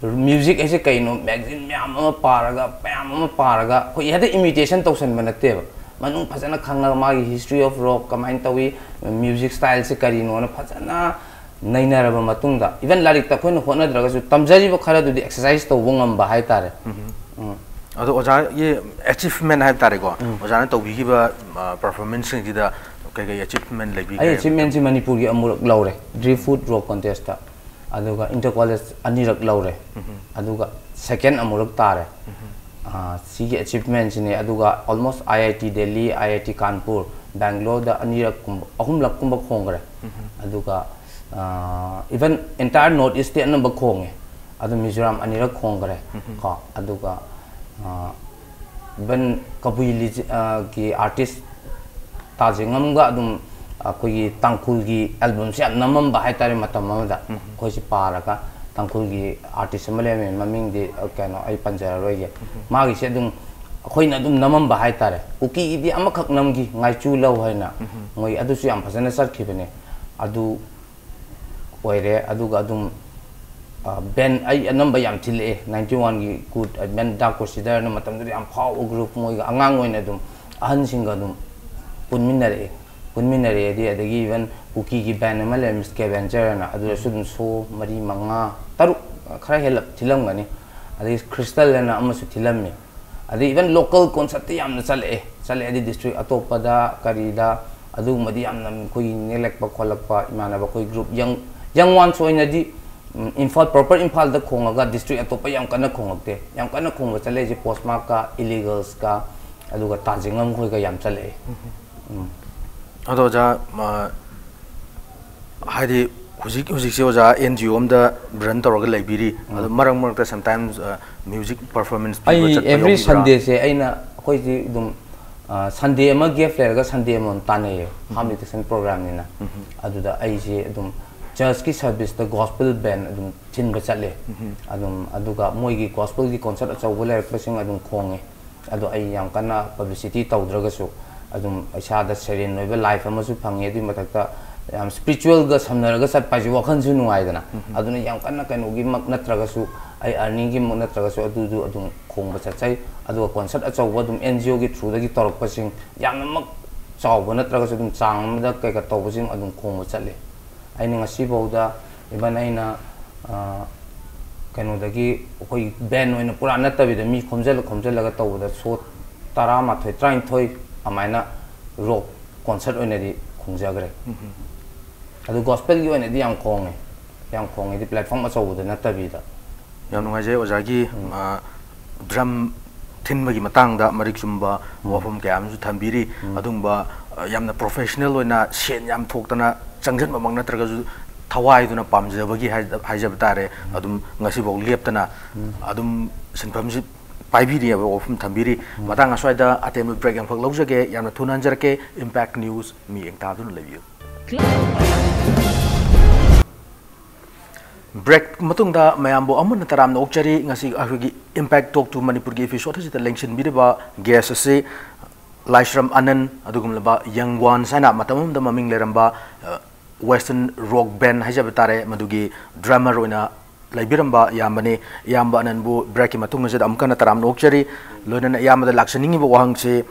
ꯃ꯭ꯌꯨꯖꯤꯛ ꯍꯥꯏꯁꯦ ꯀꯩꯅꯣ, ꯃꯦꯒꯥꯖꯤꯟ ꯃꯌꯥꯝ ꯑꯃ ꯄꯥꯔꯒ, ꯃꯌꯥꯝ ꯑꯃ ꯄꯥꯔꯒ, ꯑꯩꯈꯣꯏ ꯍꯦꯛꯇ ꯏꯃꯤꯇꯦꯁꯟ ꯇꯧꯁꯟꯕ ꯅꯠꯇꯦꯕ꯫ ꯃꯅꯨꯡ ꯐꯖꯅ ꯈꯪꯉꯒ, ꯃꯥꯒꯤ history of rock ꯀꯃꯥꯏꯅ ꯇꯧꯏ, ꯃ꯭ꯌꯨꯖꯤꯛ ꯁ꯭ꯇꯥꯏꯜꯁꯦ ꯀꯔꯤꯅꯣꯅ ꯐꯖꯅ ꯅꯩꯅꯔꯕ ꯃꯇꯨꯡꯗ, even ꯂꯥꯏꯔꯤꯛꯇ ꯑꯩꯈꯣꯏꯅ ꯍꯣꯠꯅꯗ꯭ꯔꯒꯁꯨ, ꯇꯝꯖꯔꯤꯕ ꯈꯔꯗꯨꯗꯤ ꯑꯦꯛꯁꯔꯁꯥꯏꯁ ꯇꯧꯕ ꯉꯝꯕ ꯍꯥꯏꯇꯥꯔꯦ꯫ ꯎꯝ꯫ ꯑꯗꯣ ꯑꯣꯖꯥꯒꯤ ꯑꯦꯆꯤꯞꯃꯦꯟ ꯍꯥꯏꯕ ꯇꯥꯔꯦꯀꯣ, ꯑꯣꯖꯥꯅ ꯇꯧꯕꯤꯈꯤꯕ ꯄꯔꯐꯣꯔꯃꯦꯟꯁꯁꯤꯡꯁꯤꯗ ꯀꯩꯀꯩ ꯑꯦꯆꯤꯞꯃꯦꯟ ꯑꯩ ꯂꯩꯕꯤꯈ꯭ꯔꯦ? ꯑꯦꯆꯤꯞꯃꯦꯟꯁꯤ ꯃꯅꯤꯄꯨꯔꯒꯤ ꯑꯃꯨꯔꯛ ꯂꯧꯔꯦ, ꯗ꯭ꯔꯤ ꯐꯨꯗ ꯔꯣꯛ ꯀꯣꯟꯇꯦꯁꯇ, ꯑꯗꯨꯒ ꯏꯟꯇꯔ ꯀꯣꯂꯦꯖ ꯑꯅꯤꯔꯛ ꯂꯧꯔꯦ, ꯑꯗꯨꯒ ꯁꯦꯀꯦꯟ ꯑꯃꯨꯔꯛ ꯇꯥꯔꯦ꯫ ꯑꯥ, ꯁꯤꯒꯤ ꯑꯦꯆꯤꯞꯃꯦꯟꯁꯤꯅꯦ꯫ ꯑꯗꯨꯒ almost I I T Delhi, I I T Kanpur, ꯕꯦꯡꯒ꯭ꯂꯣꯔꯗ ꯑꯅꯤꯔꯛ ꯀꯨꯝꯕ, ꯑꯍꯨꯝꯂꯛ ꯀꯨꯝꯕ ꯈꯣꯡꯈ꯭ꯔꯦ꯫ ꯑꯗꯨꯒ even entire North East T ꯑꯅꯝꯕ ꯈꯣꯡꯉꯦ꯫ ꯑꯗꯨ ꯃꯤꯖꯣꯔꯥꯝ ꯑꯅꯤꯔꯛ ꯈꯣꯡꯈ꯭ꯔꯦ ꯀꯣ꯫ ꯑꯗꯨꯒ even ꯀꯕꯨꯏ ꯂꯤꯖ-, ꯑ, ꯒꯤ ꯑꯥꯔꯇꯤꯁ ꯇꯥꯖꯤꯡꯉꯝꯒ ꯑꯗꯨꯝ ꯑꯩꯈꯣꯏꯒꯤ ꯇꯥꯡꯈꯨꯜꯒꯤ ꯑꯦꯜꯕꯝꯁꯦ ꯌꯥꯝ ꯅꯝꯃꯝꯕ ꯍꯥꯏꯇꯥꯔꯦ꯫ ꯃꯇꯝ ꯑꯃꯗ ꯑꯩꯈꯣꯏꯁꯤ ꯄꯥꯔꯒ ꯇꯥꯡꯈꯨꯜꯒꯤ ꯑꯥꯔꯇꯤꯁ ꯑꯃ ꯂꯩꯔꯝꯃꯦ, ꯃꯃꯤꯡꯗꯤ, ꯑ, ꯀꯩꯅꯣ, ꯑꯩ ꯄꯟꯖꯔꯔꯣꯏꯒꯦ꯫ ꯃꯥꯒꯤꯁꯦ ꯑꯗꯨꯝ ꯑꯩꯈꯣꯏꯅ ꯑꯗꯨꯝ ꯅꯝꯃꯝꯕ ꯍꯥꯏꯇꯥꯔꯦ꯫ ꯀꯨꯀꯤꯒꯤꯗꯤ ꯑꯃꯈꯛ ꯅꯝꯈꯤ, ꯉꯥꯏꯆꯨ ꯂꯧ ꯍꯥꯏꯅ, ꯃꯣꯏ ꯑꯗꯨꯁꯨ ꯌꯥꯝ ꯐꯖꯅ ꯆꯠꯈꯤꯕꯅꯦ꯫ ꯑꯗꯨ ꯑꯣꯏꯔꯦ꯫ ꯑꯗꯨꯒ ꯑꯗꯨꯝ ꯕꯦꯟ ꯑꯩ ꯑꯅꯝꯕ ꯌꯥꯝ ꯊꯤꯜꯂꯛꯑꯦ꯫ ꯅꯥꯏꯟꯇꯤ ꯋꯥꯟꯒꯤ ꯀꯨꯠ ꯕꯦꯟ ꯗꯥ ꯀ꯭ꯔꯨꯁꯦꯗꯔꯅ ꯃꯇꯝꯗꯨꯗ ꯌꯥꯝ ꯐꯥꯎꯕ ꯒ꯭ꯔꯨꯞ, ꯃꯣꯏꯒ ꯑꯉꯥꯡ ꯑꯣꯏꯅ ꯑꯗꯨꯝ ꯑꯍꯟꯁꯤꯡꯒ ꯑꯗꯨꯝ ꯄꯨꯟꯃꯤꯟꯅꯔꯛꯑꯦ꯫ ꯄꯨꯟꯃꯤꯟꯅꯔꯛꯑꯦꯗꯤ, ꯑꯗꯒꯤ even ꯀꯨꯀꯤꯒꯤ ꯕꯦꯟ ꯑꯃ ꯂꯩꯔꯝꯃꯤ, ꯁ꯭ꯀꯦꯚꯦꯟꯖꯔ ꯍꯥꯏꯅ, ꯑꯗꯨꯗꯁꯨ ꯑꯗꯨꯝ ꯁꯣ ꯃꯔꯤ, ꯃꯉꯥ, ꯇꯔꯨꯛ, ꯈꯔ ꯍꯦꯜꯂꯞ ꯊꯤꯜꯂꯝꯒꯅꯤ꯫ ꯑꯗꯒꯤ ꯈ꯭ꯔꯤꯁꯇꯜ ꯍꯥꯏꯅ ꯑꯃꯁꯨ ꯊꯤꯜꯂꯝꯃꯤ꯫ ꯑꯗꯩ even local concert ꯇꯤ ꯌꯥꯝꯅ ꯆꯠꯂꯛꯑꯦ, ꯆꯠꯂꯛꯑꯦ ꯍꯥꯏꯗꯤ district ꯑꯇꯣꯞꯄꯗ ꯀꯔꯤꯗ, ꯑꯗꯨꯒꯨꯝꯕꯗꯤ ꯌꯥꯝꯅ ꯑꯩꯈꯣꯏꯒꯤ ꯅꯦꯛꯂꯛꯄ ꯈꯣꯠꯂꯛꯄ ꯏꯃꯥꯟꯅꯕ ꯑꯩꯈꯣꯏ ꯒ꯭ꯔꯨꯞ ꯌꯪ, ꯌꯪ ꯋꯥꯟꯁ ꯑꯣꯏꯅꯗꯤ, ꯎꯝ, ꯏꯝꯐꯥꯜ, proper ꯏꯝꯐꯥꯜꯗ ꯈꯣꯡꯉꯒ district ꯑꯇꯣꯞꯄ ꯌꯥꯝ ꯀꯟꯅ ꯈꯣꯡꯉꯛꯇꯦ꯫ ꯌꯥꯝ ꯀꯟꯅ ꯈꯣꯡꯕ ꯆꯠꯂꯛꯏꯁꯦ ꯄꯣꯁꯃꯥꯛꯀ, ꯏꯂꯤꯒꯜꯁꯀ, ꯑꯗꯨꯒ ꯇꯥꯖꯤꯡꯉꯝ ꯈꯣꯏꯒ ꯌꯥꯝ ꯆꯠꯂꯛꯑꯦ꯫ ꯎꯝ꯫ ꯑꯗꯣ ꯑꯣꯖꯥ, ꯑ, ꯍꯥꯏꯗꯤ ꯍꯧꯖꯤꯛ, ꯍꯧꯖꯤꯛꯁꯦ ꯑꯣꯖꯥ ꯑꯦꯟ ꯖꯤ ꯑꯣ ꯑꯃꯗ ꯔꯟ ꯇꯧꯔꯒ ꯂꯩꯕꯤꯔꯤ꯫ ꯑꯗꯣ ꯃꯔꯛ ꯃꯔꯛꯇ sometimes, ꯑ, ꯃ꯭ꯌꯨꯖꯤꯛ ꯄꯔꯐꯣꯔꯃꯦꯟꯁ ꯄꯤꯕ ꯑꯩ ꯆꯠꯄ every ꯌꯥꯎꯕꯤꯕ꯭ꯔꯥ? Sunday ꯁꯦ ꯑꯩꯅ, ꯑꯩꯈꯣꯏꯁꯤ ꯑꯗꯨꯝ, ꯑ, Sunday ꯑꯃ gap ꯂꯩꯔꯒ Sunday ꯑꯃꯃꯝ ꯇꯥꯟꯅꯩꯌꯦ, harm reduction program ꯅꯤꯅ꯫ ꯑꯗꯨꯗ ꯑꯩꯁꯦ ꯑꯗꯨꯝ church ꯀꯤ service ꯇ gospel band ꯑꯗꯨꯝ ꯊꯤꯟꯕ ꯆꯠꯂꯦ꯫ ꯑꯗꯨꯝ, ꯑꯗꯨꯒ ꯃꯣꯏꯒꯤ gospel ꯒꯤ concert ꯑꯆꯧꯕ ꯂꯩꯔꯛꯄꯁꯤꯡ ꯑꯗꯨꯝ ꯈꯣꯡꯉꯦ꯫ ꯑꯗꯣ ꯑꯩ ꯌꯥꯝ ꯀꯟꯅ publicity ꯇꯧꯗ꯭ꯔꯒꯁꯨ ꯑꯗꯨꯝ ꯏꯁꯥꯗ serene ꯑꯣꯏꯕ life ꯑꯃꯁꯨ ꯐꯪꯉꯦ꯫ ꯑꯗꯨꯒꯤ ꯃꯊꯛꯇ ꯌꯥꯝ ꯁ꯭ꯄꯤꯔꯤꯆꯨꯋꯦꯜꯒ ꯁꯝꯅꯔꯒ ꯆꯠꯄ ꯍꯥꯏꯁꯦ ꯋꯥꯈꯜꯁꯨ ꯅꯨꯡꯉꯥꯏꯗꯅ꯫ ꯑꯗꯨꯅ ꯌꯥꯝ ꯀꯟꯅ ꯀꯩꯅꯣꯒꯤꯃꯛ ꯅꯠꯇ꯭ꯔꯒꯁꯨ, ꯑꯩ ꯑꯥꯔꯅꯤꯡꯒꯤꯃꯛ ꯅꯠꯇ꯭ꯔꯒꯁꯨ, ꯑꯗꯨꯗꯨ ꯑꯗꯨꯝ ꯈꯣꯡꯕ ꯆꯠꯆꯩ꯫ ꯑꯗꯨꯒ ꯀꯣꯟꯁꯔꯠ ꯑꯆꯧꯕ ꯑꯗꯨꯝ ꯑꯦꯟ ꯖꯤ ꯑꯣꯒꯤ ꯊ꯭ꯔꯨꯗꯒꯤ ꯇꯧꯔꯛꯄꯁꯤꯡ, ꯌꯥꯝꯅꯃꯛ ꯆꯥꯎꯕ ꯅꯠꯇ꯭ꯔꯒꯁꯨ ꯑꯗꯨꯝ ꯆꯥꯡ ꯑꯃꯗ ꯀꯩꯀꯥ ꯇꯧꯕꯁꯤꯡ ꯑꯗꯨꯝ ꯈꯣꯡꯕ ꯆꯠꯂꯤ꯫ ꯑꯩꯅ ꯉꯁꯤꯐꯥꯎꯗ, ꯏꯚꯟ ꯑꯩꯅ, ꯑ, ꯀꯩꯅꯣꯗꯒꯤ ꯑꯩꯈꯣꯏ ꯕꯦꯟ ꯑꯣꯏꯅ ꯄꯨꯔꯥ ꯅꯠꯇꯕꯤꯗ ꯃꯤ ꯈꯣꯝꯖꯤꯜꯂ ꯈꯣꯝꯖꯤꯜꯂꯒ ꯇꯧꯕꯗ ꯁꯣ ꯇꯔꯥꯃꯥꯊꯣꯏ, ꯇꯔꯥꯅꯤꯊꯣꯏ ꯑꯗꯨꯃꯥꯏꯅ ꯔꯣꯛ ꯀꯣꯟꯁꯔꯠ ꯑꯣꯏꯅꯗꯤ ꯈꯣꯡꯖꯈ꯭ꯔꯦ꯫ ꯑꯗꯨ ꯒꯣꯁꯄꯦꯜꯒꯤ ꯑꯣꯏꯅꯗꯤ ꯌꯥꯝ ꯈꯣꯡꯉꯦ, ꯌꯥꯝ ꯈꯣꯡꯉꯦꯗꯤ ꯄ꯭ꯂꯦꯠꯐꯣꯝ ꯑꯆꯧꯕꯗ ꯅꯠꯇꯕꯤꯗ꯫ ꯌꯥꯝ ꯅꯨꯡꯉꯥꯏꯖꯩ ꯑꯣꯖꯥꯒꯤ, ꯑ, ꯗ꯭ꯔꯝ ꯊꯤꯟꯕꯒꯤ ꯃꯇꯥꯡꯗ ꯃꯔꯤꯛ ꯆꯨꯝꯕ ꯋꯥꯐꯝ ꯀꯌꯥ ꯑꯃꯁꯨ ꯊꯝꯕꯤꯔꯤ꯫ ꯑꯗꯨꯒꯨꯝꯕ, ꯑ, ꯌꯥꯝꯅ ꯄ꯭ꯔꯣꯐꯦꯁꯅꯦꯜ ꯑꯣꯏꯅ ꯁꯦꯟ ꯌꯥꯝ ꯊꯣꯛꯇꯅ ꯆꯪꯁꯤꯟꯕꯃꯛ ꯅꯠꯇ꯭ꯔꯒꯁꯨ ꯊꯋꯥꯏꯗꯨꯅ ꯄꯥꯝꯖꯕꯒꯤ ꯍꯥꯏ-, ꯍꯥꯏꯖꯕ ꯇꯥꯔꯦ, ꯑꯗꯨꯝ ꯉꯁꯤꯐꯥꯎ ꯂꯦꯞꯇꯅ ꯑꯗꯨꯝ ꯁꯤꯟꯐꯝꯁꯤ ꯄꯥꯏꯕꯤꯔꯤꯑꯕ, ꯋꯥꯐꯝ ꯊꯝꯕꯤꯔꯤ꯫ ꯃꯇꯥꯡ ꯑꯁ꯭ꯋꯥꯏꯗ ꯑꯇꯦꯟꯕ ꯕ꯭ꯔꯦꯛ ꯑꯃꯈꯛ ꯂꯧꯖꯒꯦ꯫ ꯌꯥꯝꯅ ꯊꯨꯅ ꯍꯟꯖꯔꯛꯀꯦ꯫ ꯏꯝꯄꯦꯛ ꯅ꯭ꯌꯨꯁ ꯃꯤꯠꯌꯦꯡ ꯇꯥꯗꯨꯅ ꯂꯩꯕꯤꯌꯨ꯫ ꯕ꯭ꯔꯦꯛ ꯃꯇꯨꯡꯗ ꯃꯌꯥꯝꯕꯨ ꯑꯃꯨꯟꯅ ꯇꯔꯥꯝꯅ ꯑꯣꯛꯆꯔꯤ꯫ ꯉꯁꯤ ꯑꯩꯈꯣꯏꯒꯤ ꯏꯝꯄꯦꯛ ꯇꯣꯛ ꯇꯨ ꯃꯅꯤꯄꯨꯔꯒꯤ ꯏꯄꯤꯁꯣꯗ ꯑꯁꯤꯗ ꯂꯦꯡꯁꯤꯟꯕꯤꯔꯤꯕ ꯒꯦꯁ ꯑꯁꯤ ꯂꯥꯏꯁ꯭ꯔꯝ ꯑꯅꯟ, ꯑꯗꯨꯒꯨꯝꯂꯕ ꯌꯪ ꯋꯥꯟꯁ ꯍꯥꯏꯅ ꯃꯇꯝ ꯑꯃꯗ ꯃꯃꯤꯡ ꯂꯩꯔꯝꯕ, ꯑ, ꯋꯦꯁꯇꯔꯟ ꯔꯣꯛ ꯕꯦꯟ ꯍꯥꯏꯖꯕ ꯇꯥꯔꯦ, ꯃꯗꯨꯒꯤ ꯗ꯭ꯔꯃꯔ ꯑꯣꯏꯅ ꯂꯩꯕꯤꯔꯝꯕ ꯏꯌꯥꯝꯕꯅꯤ꯫ ꯏꯌꯥꯝꯕ ꯑꯅꯟꯕꯨ ꯕ꯭ꯔꯦꯛꯀꯤ ꯃꯇꯨꯡ ꯑꯁꯤꯗ ꯑꯃꯨꯛ ꯍꯟꯅ ꯇꯔꯥꯝꯅ ꯑꯣꯛꯆꯔꯤ꯫ ꯂꯣꯏꯅꯅ ꯏꯌꯥꯝꯕꯗ ꯂꯥꯛꯆꯅꯤꯡꯉꯤꯕ ꯋꯥꯍꯪꯁꯤ,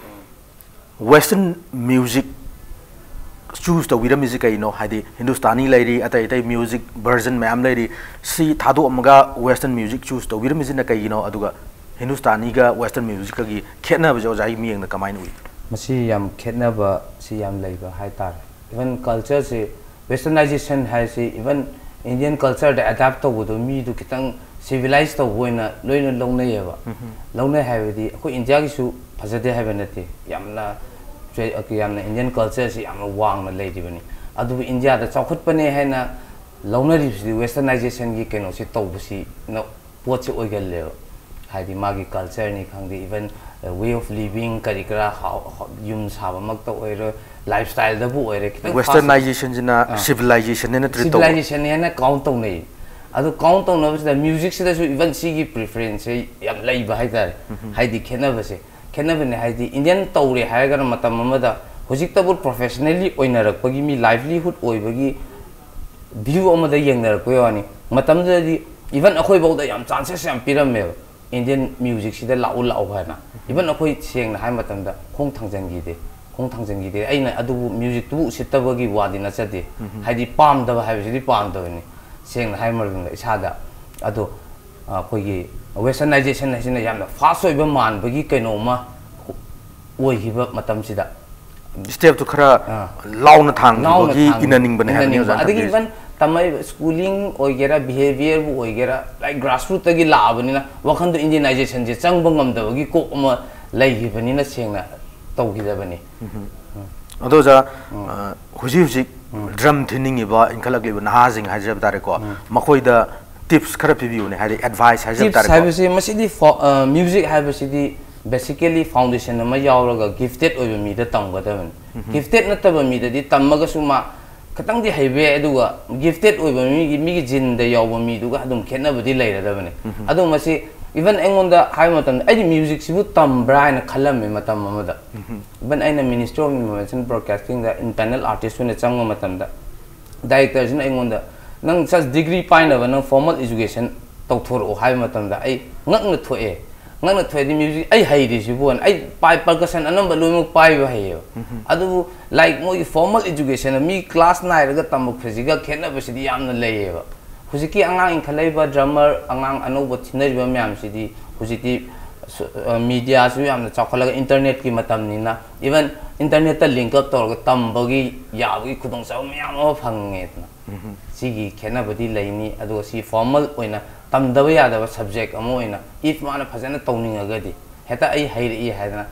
ꯋꯦꯁꯇꯔꯟ ꯃ꯭ꯌꯨꯖꯤꯛ ꯆꯨꯁ ꯇꯧꯕꯤꯔꯝꯃꯤꯁꯤ ꯀꯩꯅꯣ? ꯍꯥꯏꯗꯤ ꯍꯤꯟꯗꯨꯁꯇꯥꯅꯤ ꯂꯩꯔꯤ, ꯑꯇꯩ ꯑꯇꯩ ꯃ꯭ꯌꯨꯖꯤꯛ ꯚꯔꯖꯟ ꯃꯌꯥꯝ ꯂꯩꯔꯤ, ꯁꯤ ꯊꯥꯗꯣꯛꯑꯝꯃꯒ ꯋꯦꯁꯇꯔꯟ ꯃ꯭ꯌꯨꯖꯤꯛ ꯆꯨꯁ ꯇꯧꯕꯤꯔꯝꯃꯤꯁꯤꯅ ꯀꯩꯒꯤꯅꯣ? ꯑꯗꯨꯒ ꯍꯤꯟꯗꯨꯁꯇꯥꯅꯤꯒ ꯋꯦꯁꯇꯔꯟ ꯃ꯭ꯌꯨꯖꯤꯛꯀꯒꯤ ꯈꯦꯠꯅꯕꯁꯦ ꯑꯣꯖꯥꯒꯤ ꯃꯤꯠꯌꯦꯡꯗ ꯀꯃꯥꯏꯅ ꯎꯏ? ꯃꯁꯤ ꯌꯥꯝ ꯈꯦꯠꯅꯕ ꯁꯤ ꯌꯥꯝ ꯂꯩꯕ ꯍꯥꯏꯇꯥꯔꯦ꯫ ꯏꯚꯟ ꯀꯜꯆꯔꯁꯤ, ꯋꯦꯁꯇꯔꯅꯥꯏꯖꯦꯁꯟ ꯍꯥꯏꯁꯤ ꯏꯚꯟ ꯏꯟꯗꯤꯌꯟ ꯀꯜꯆꯔꯗ ꯑꯦꯗꯥꯞ ꯇꯧꯕꯗꯣ ꯃꯤꯗꯨ ꯈꯤꯇꯪ ꯁꯤꯚꯤꯂꯥꯏꯁ ꯇꯧꯕ ꯑꯣꯏꯅ ꯂꯣꯏꯅ ꯂꯧꯅꯩꯌꯦꯕ꯫ ꯂꯧꯅꯩ ꯍꯥꯏꯕꯗꯤ ꯑꯩꯈꯣꯏ ꯏꯟꯗꯤꯌꯥꯒꯤꯁꯨ ꯐꯖꯗꯦ ꯍꯥꯏꯕ ꯅꯠꯇꯦ, ꯌꯥꯝꯅ ꯇ꯭ꯔꯦ-, ꯌꯥꯝꯅ ꯏꯟꯗꯤꯌꯟ ꯀꯜꯆꯔꯁꯤ ꯌꯥꯝꯅ ꯋꯥꯡꯅ ꯂꯩꯔꯤꯕꯅꯤ꯫ ꯑꯗꯨꯕꯨ ꯏꯟꯗꯤꯌꯥꯗ ꯆꯥꯎꯈꯠꯄꯅꯦ ꯍꯥꯏꯅ ꯂꯧꯅꯔꯤꯕꯁꯤꯗꯤ ꯋꯦꯁꯇꯔꯅꯥꯏꯖꯦꯁꯟꯒꯤ ꯀꯩꯅꯣꯁꯤ ꯇꯧꯕꯁꯤꯅ ꯄꯣꯠꯁꯦ ꯑꯣꯏꯒꯜꯂꯦꯕ꯫ ꯍꯥꯏꯗꯤ ꯃꯥꯒꯤ ꯀꯜꯆꯔꯅꯤ ꯈꯪꯗꯦ, ꯏꯚꯟ ꯋꯦ ꯑꯣꯐ ꯂꯤꯚꯤꯡ ꯀꯔꯤ ꯀꯔꯥ, ꯍꯥꯎ-, ꯍꯥꯎ-, ꯌꯨꯝ ꯁꯥꯕꯃꯛꯇ ꯑꯣꯏꯔꯣ, ꯂꯥꯏꯐ ꯁ꯭ꯇꯥꯏꯜꯗꯕꯨ ꯑꯍꯣꯏꯔꯦ, ꯈꯤꯇꯪ ꯐꯥꯁ ꯋꯦꯁꯇꯔꯅꯥꯏꯖꯦꯁꯟꯁꯤꯅ ꯑꯥ꯫ ꯁꯤꯚꯤꯂꯥꯏꯖꯦꯁꯟꯅꯦꯅ ꯇ꯭ꯔꯤꯠ ꯇꯧꯕ꯫ ꯁꯤꯚꯤꯂꯥꯏꯖꯦꯁꯟꯅꯦꯅ ꯀꯥꯎꯟ ꯇꯧꯅꯩ꯫ ꯑꯗꯨ ꯀꯥꯎꯟ ꯇꯧꯅꯕꯁꯤꯗ ꯃ꯭ꯌꯨꯖꯤꯛꯁꯤꯗꯁꯨ ꯏꯚꯟ ꯁꯤꯒꯤ ꯄ꯭ꯔꯤꯐꯔꯦꯟꯁꯁꯦ ꯌꯥꯝ ꯂꯩꯕ ꯍꯥꯏꯇꯥꯔꯦ꯫ ꯍꯥꯏꯗꯤ ꯈꯦꯠꯅꯕꯁꯦ, ꯈꯦꯠꯅꯕꯅꯦ ꯍꯥꯏꯗꯤ ꯏꯟꯗꯤꯌꯟ ꯇꯧꯔꯦ ꯍꯥꯏꯔꯒꯅ ꯃꯇꯝ ꯑꯃꯗ ꯍꯧꯖꯤꯛꯇꯕꯨ professionally ꯑꯣꯏꯅꯔꯛꯄꯒꯤ, ꯃꯤ livelihood ꯑꯣꯏꯕꯒꯤ view ꯑꯃꯗ ꯌꯦꯡꯅꯔꯛꯄꯒꯤ ꯋꯥꯅꯤ꯫ ꯃꯇꯝꯗꯨꯗꯗꯤ even ꯑꯩꯈꯣꯏꯐꯥꯎꯗ ꯌꯥꯝ chances ꯌꯥꯝ ꯄꯤꯔꯝꯃꯦꯕ, Indian musicꯁꯤꯗ ꯂꯥꯛꯎ ꯂꯥꯛꯎ ꯍꯥꯏꯅ꯫ Even ꯑꯩꯈꯣꯏ ꯁꯦꯡꯅ ꯍꯥꯏ ꯃꯇꯝꯗ ꯈꯣꯡ ꯊꯥꯡꯖꯟꯈꯤꯗꯦ꯫ ꯈꯣꯡ ꯊꯥꯡꯖꯟꯈꯤꯗꯦ꯫ ꯑꯩꯅ ꯑꯗꯨꯕꯨ musicꯇꯨꯕꯨ ꯎꯁꯤꯠꯇꯕꯒꯤ ꯋꯥꯗꯤ ꯅꯠꯆꯗꯦ꯫ ꯍꯥꯏꯗꯤ ꯄꯥꯝꯗꯕ ꯍꯥꯏꯕꯁꯤꯗꯤ ꯄꯥꯝꯗꯕꯅꯤ, ꯁꯦꯡꯅ ꯍꯥꯏ ꯃꯇꯝꯗ ꯏꯁꯥꯗ꯫ ꯑꯗꯣ ꯑꯩꯈꯣꯏꯒꯤ westernization ꯍꯥꯏꯁꯤꯅ ꯌꯥꯝꯅ fast ꯑꯣꯏꯕ ꯃꯥꯟꯕꯒꯤ ꯀꯩꯅꯣꯝꯃ ꯑꯣꯏꯈꯤꯕ ꯃꯇꯝꯁꯤꯗ Stepꯇꯨ ꯈꯔ ꯑꯥ꯫ ꯂꯥꯎꯅ ꯊꯥꯡꯈꯤꯕꯒꯤ ꯅꯥꯎꯅ ꯊꯥꯡ- ꯏꯅꯅꯤꯡꯕꯅꯦ ꯍꯥꯏꯕꯅꯤ ꯏꯅꯅꯤꯡꯕ꯫ ꯑꯣꯖꯥꯅ ꯑꯗꯒꯤ ꯇꯝꯕꯤꯔꯤꯁꯦ꯫ Even ꯇꯝꯃꯛꯏꯕ schooling ꯑꯣꯏꯒꯦꯔꯥ, behaviorꯕꯨ ꯑꯣꯏꯒꯦꯔꯥ, like grassrootꯇꯒꯤ ꯂꯥꯛꯑꯕꯅꯤꯅ ꯋꯥꯈꯟꯗꯣ Indianizationꯁꯦ ꯆꯪꯕ ꯉꯝꯗꯕꯒꯤ ꯀꯣꯛ ꯑꯃ ꯂꯩꯈꯤꯕꯅꯤꯅ ꯁꯦꯡꯅ ꯇꯧꯈꯤꯗꯕꯅꯤ꯫ ꯑꯗꯣ ꯑꯣꯖꯥ, ꯑ, ꯍꯧꯖꯤꯛ ꯍꯧꯖꯤꯛ drum ꯊꯤꯟꯅꯤꯡꯉꯤꯕ ꯏꯟꯈꯠꯂꯛꯂꯤꯕ ꯅꯍꯥꯁꯤꯡ ꯍꯥꯏꯖꯕ ꯇꯥꯔꯦꯀꯣ, ꯃꯈꯣꯏꯗ tips ꯈꯔ ꯄꯤꯕꯤꯌꯨꯅꯦ, ꯍꯥꯏꯗꯤ advice ꯍꯥꯏꯖꯕ Tips ꯇꯥꯔꯦꯀꯣ꯫ ꯍꯥꯏꯕꯁꯤ ꯃꯁꯤꯗꯤ ꯐꯥꯎ- ꯑ, music ꯍꯥꯏꯕꯁꯤꯗꯤ basically foundation ꯑꯃ ꯌꯥꯎꯔꯒ gifted ꯑꯣꯏꯕ ꯃꯤꯗ ꯇꯝꯒꯗꯕꯅꯤ꯫ Gifted ꯅꯠꯇꯕ ꯃꯤꯗꯗꯤ ꯇꯝꯃꯒꯁꯨ ꯃꯥ ꯈꯤꯇꯪꯗꯤ ꯍꯩꯕ ꯌꯥꯏ, ꯑꯗꯨꯒ gifted ꯑꯣꯏꯕ ꯃꯤꯒꯤ, ꯃꯤꯒꯤ geneꯗ ꯌꯥꯎꯕ ꯃꯤꯗꯨꯒ ꯑꯗꯨꯝ ꯈꯦꯠꯅꯕꯗꯤ ꯂꯩꯔꯗꯕꯅꯤ꯫ ꯑꯗꯣ ꯃꯁꯤ even ꯑꯩꯉꯣꯟꯗ ꯍꯥꯏꯕ ꯃꯇꯝꯗ ꯑꯩꯗꯤ musicꯁꯤꯕꯨ ꯇꯝꯕ꯭ꯔꯥ ꯍꯥꯏꯅ ꯈꯜꯂꯝꯃꯦ ꯃꯇꯝ ꯑꯃꯗ꯫ Even ꯑꯩꯅ Ministry of Information Broadcastingꯗ internal artist ꯑꯣꯏꯅ ꯆꯪꯕ ꯃꯇꯝꯗ directorꯁꯤꯅ ꯑꯩꯉꯣꯟꯗ, "ꯅꯪ such degree ꯄꯥꯏꯅꯕ ꯅꯪ formal education ꯇꯧꯊꯣꯔꯛꯑꯣ" ꯍꯥꯏꯕ ꯃꯇꯝꯗ ꯑꯩ ꯉꯛꯅ ꯊꯣꯛꯑꯦ꯫ ꯉꯛꯅ ꯊꯣꯛꯑꯦꯗꯤ music ꯑꯩ ꯍꯩꯔꯤꯁꯤꯕꯨ, ꯑꯩ ꯄꯥꯏ- percussion ꯑꯅꯝꯕ ꯂꯣꯏꯅꯃꯛ ꯄꯥꯏꯕ ꯍꯩꯌꯦꯕ꯫ ꯑꯗꯨꯕꯨ like ꯃꯣꯏꯒꯤ formal education, ꯃꯤ class ꯅꯥꯏꯔꯒ ꯇꯝꯃꯛꯄꯁꯤꯒ ꯈꯦꯠꯅꯕꯁꯤꯗꯤ ꯌꯥꯝꯅ ꯂꯩꯌꯦꯕ꯫ ꯍꯧꯖꯤꯛꯀꯤ ꯑꯉꯥꯡ ꯏꯟꯈꯠꯂꯛꯏꯕ drummer, ꯑꯉꯥꯡ ꯑꯅꯧꯕ ꯊꯤꯅꯔꯤꯕ ꯃꯌꯥꯝꯁꯤꯗꯤ ꯍꯧꯖꯤꯛꯇꯤ ꯁꯨ- ꯑ, mediaꯁꯨ ꯌꯥꯝꯅ ꯆꯥꯎꯈꯠꯂꯒ internetꯀꯤ ꯃꯇꯝꯅꯤꯅ, even internetꯇ link up ꯇꯧꯔꯒ ꯇꯝꯕꯒꯤ ꯌꯥꯕꯒꯤ ꯈꯨꯗꯣꯡꯆꯥꯕ ꯃꯌꯥꯝ ꯑꯃ ꯐꯪꯉꯦꯗꯅ꯫ ꯁꯤꯒꯤ ꯈꯦꯠꯅꯕꯗꯤ ꯂꯩꯅꯤ꯫ ꯑꯗꯨꯒ ꯁꯤ formal ꯑꯣꯏꯅ ꯇꯝꯗꯕ ꯌꯥꯗꯕ subject ꯑꯃ ꯑꯣꯏꯅ, if ꯃꯥꯅ ꯐꯖꯅ ꯇꯧꯅꯤꯡꯉꯒꯗꯤ, ꯍꯦꯛꯇ ꯑꯩ ꯍꯩꯔꯛꯏ ꯍꯥꯏꯗꯅ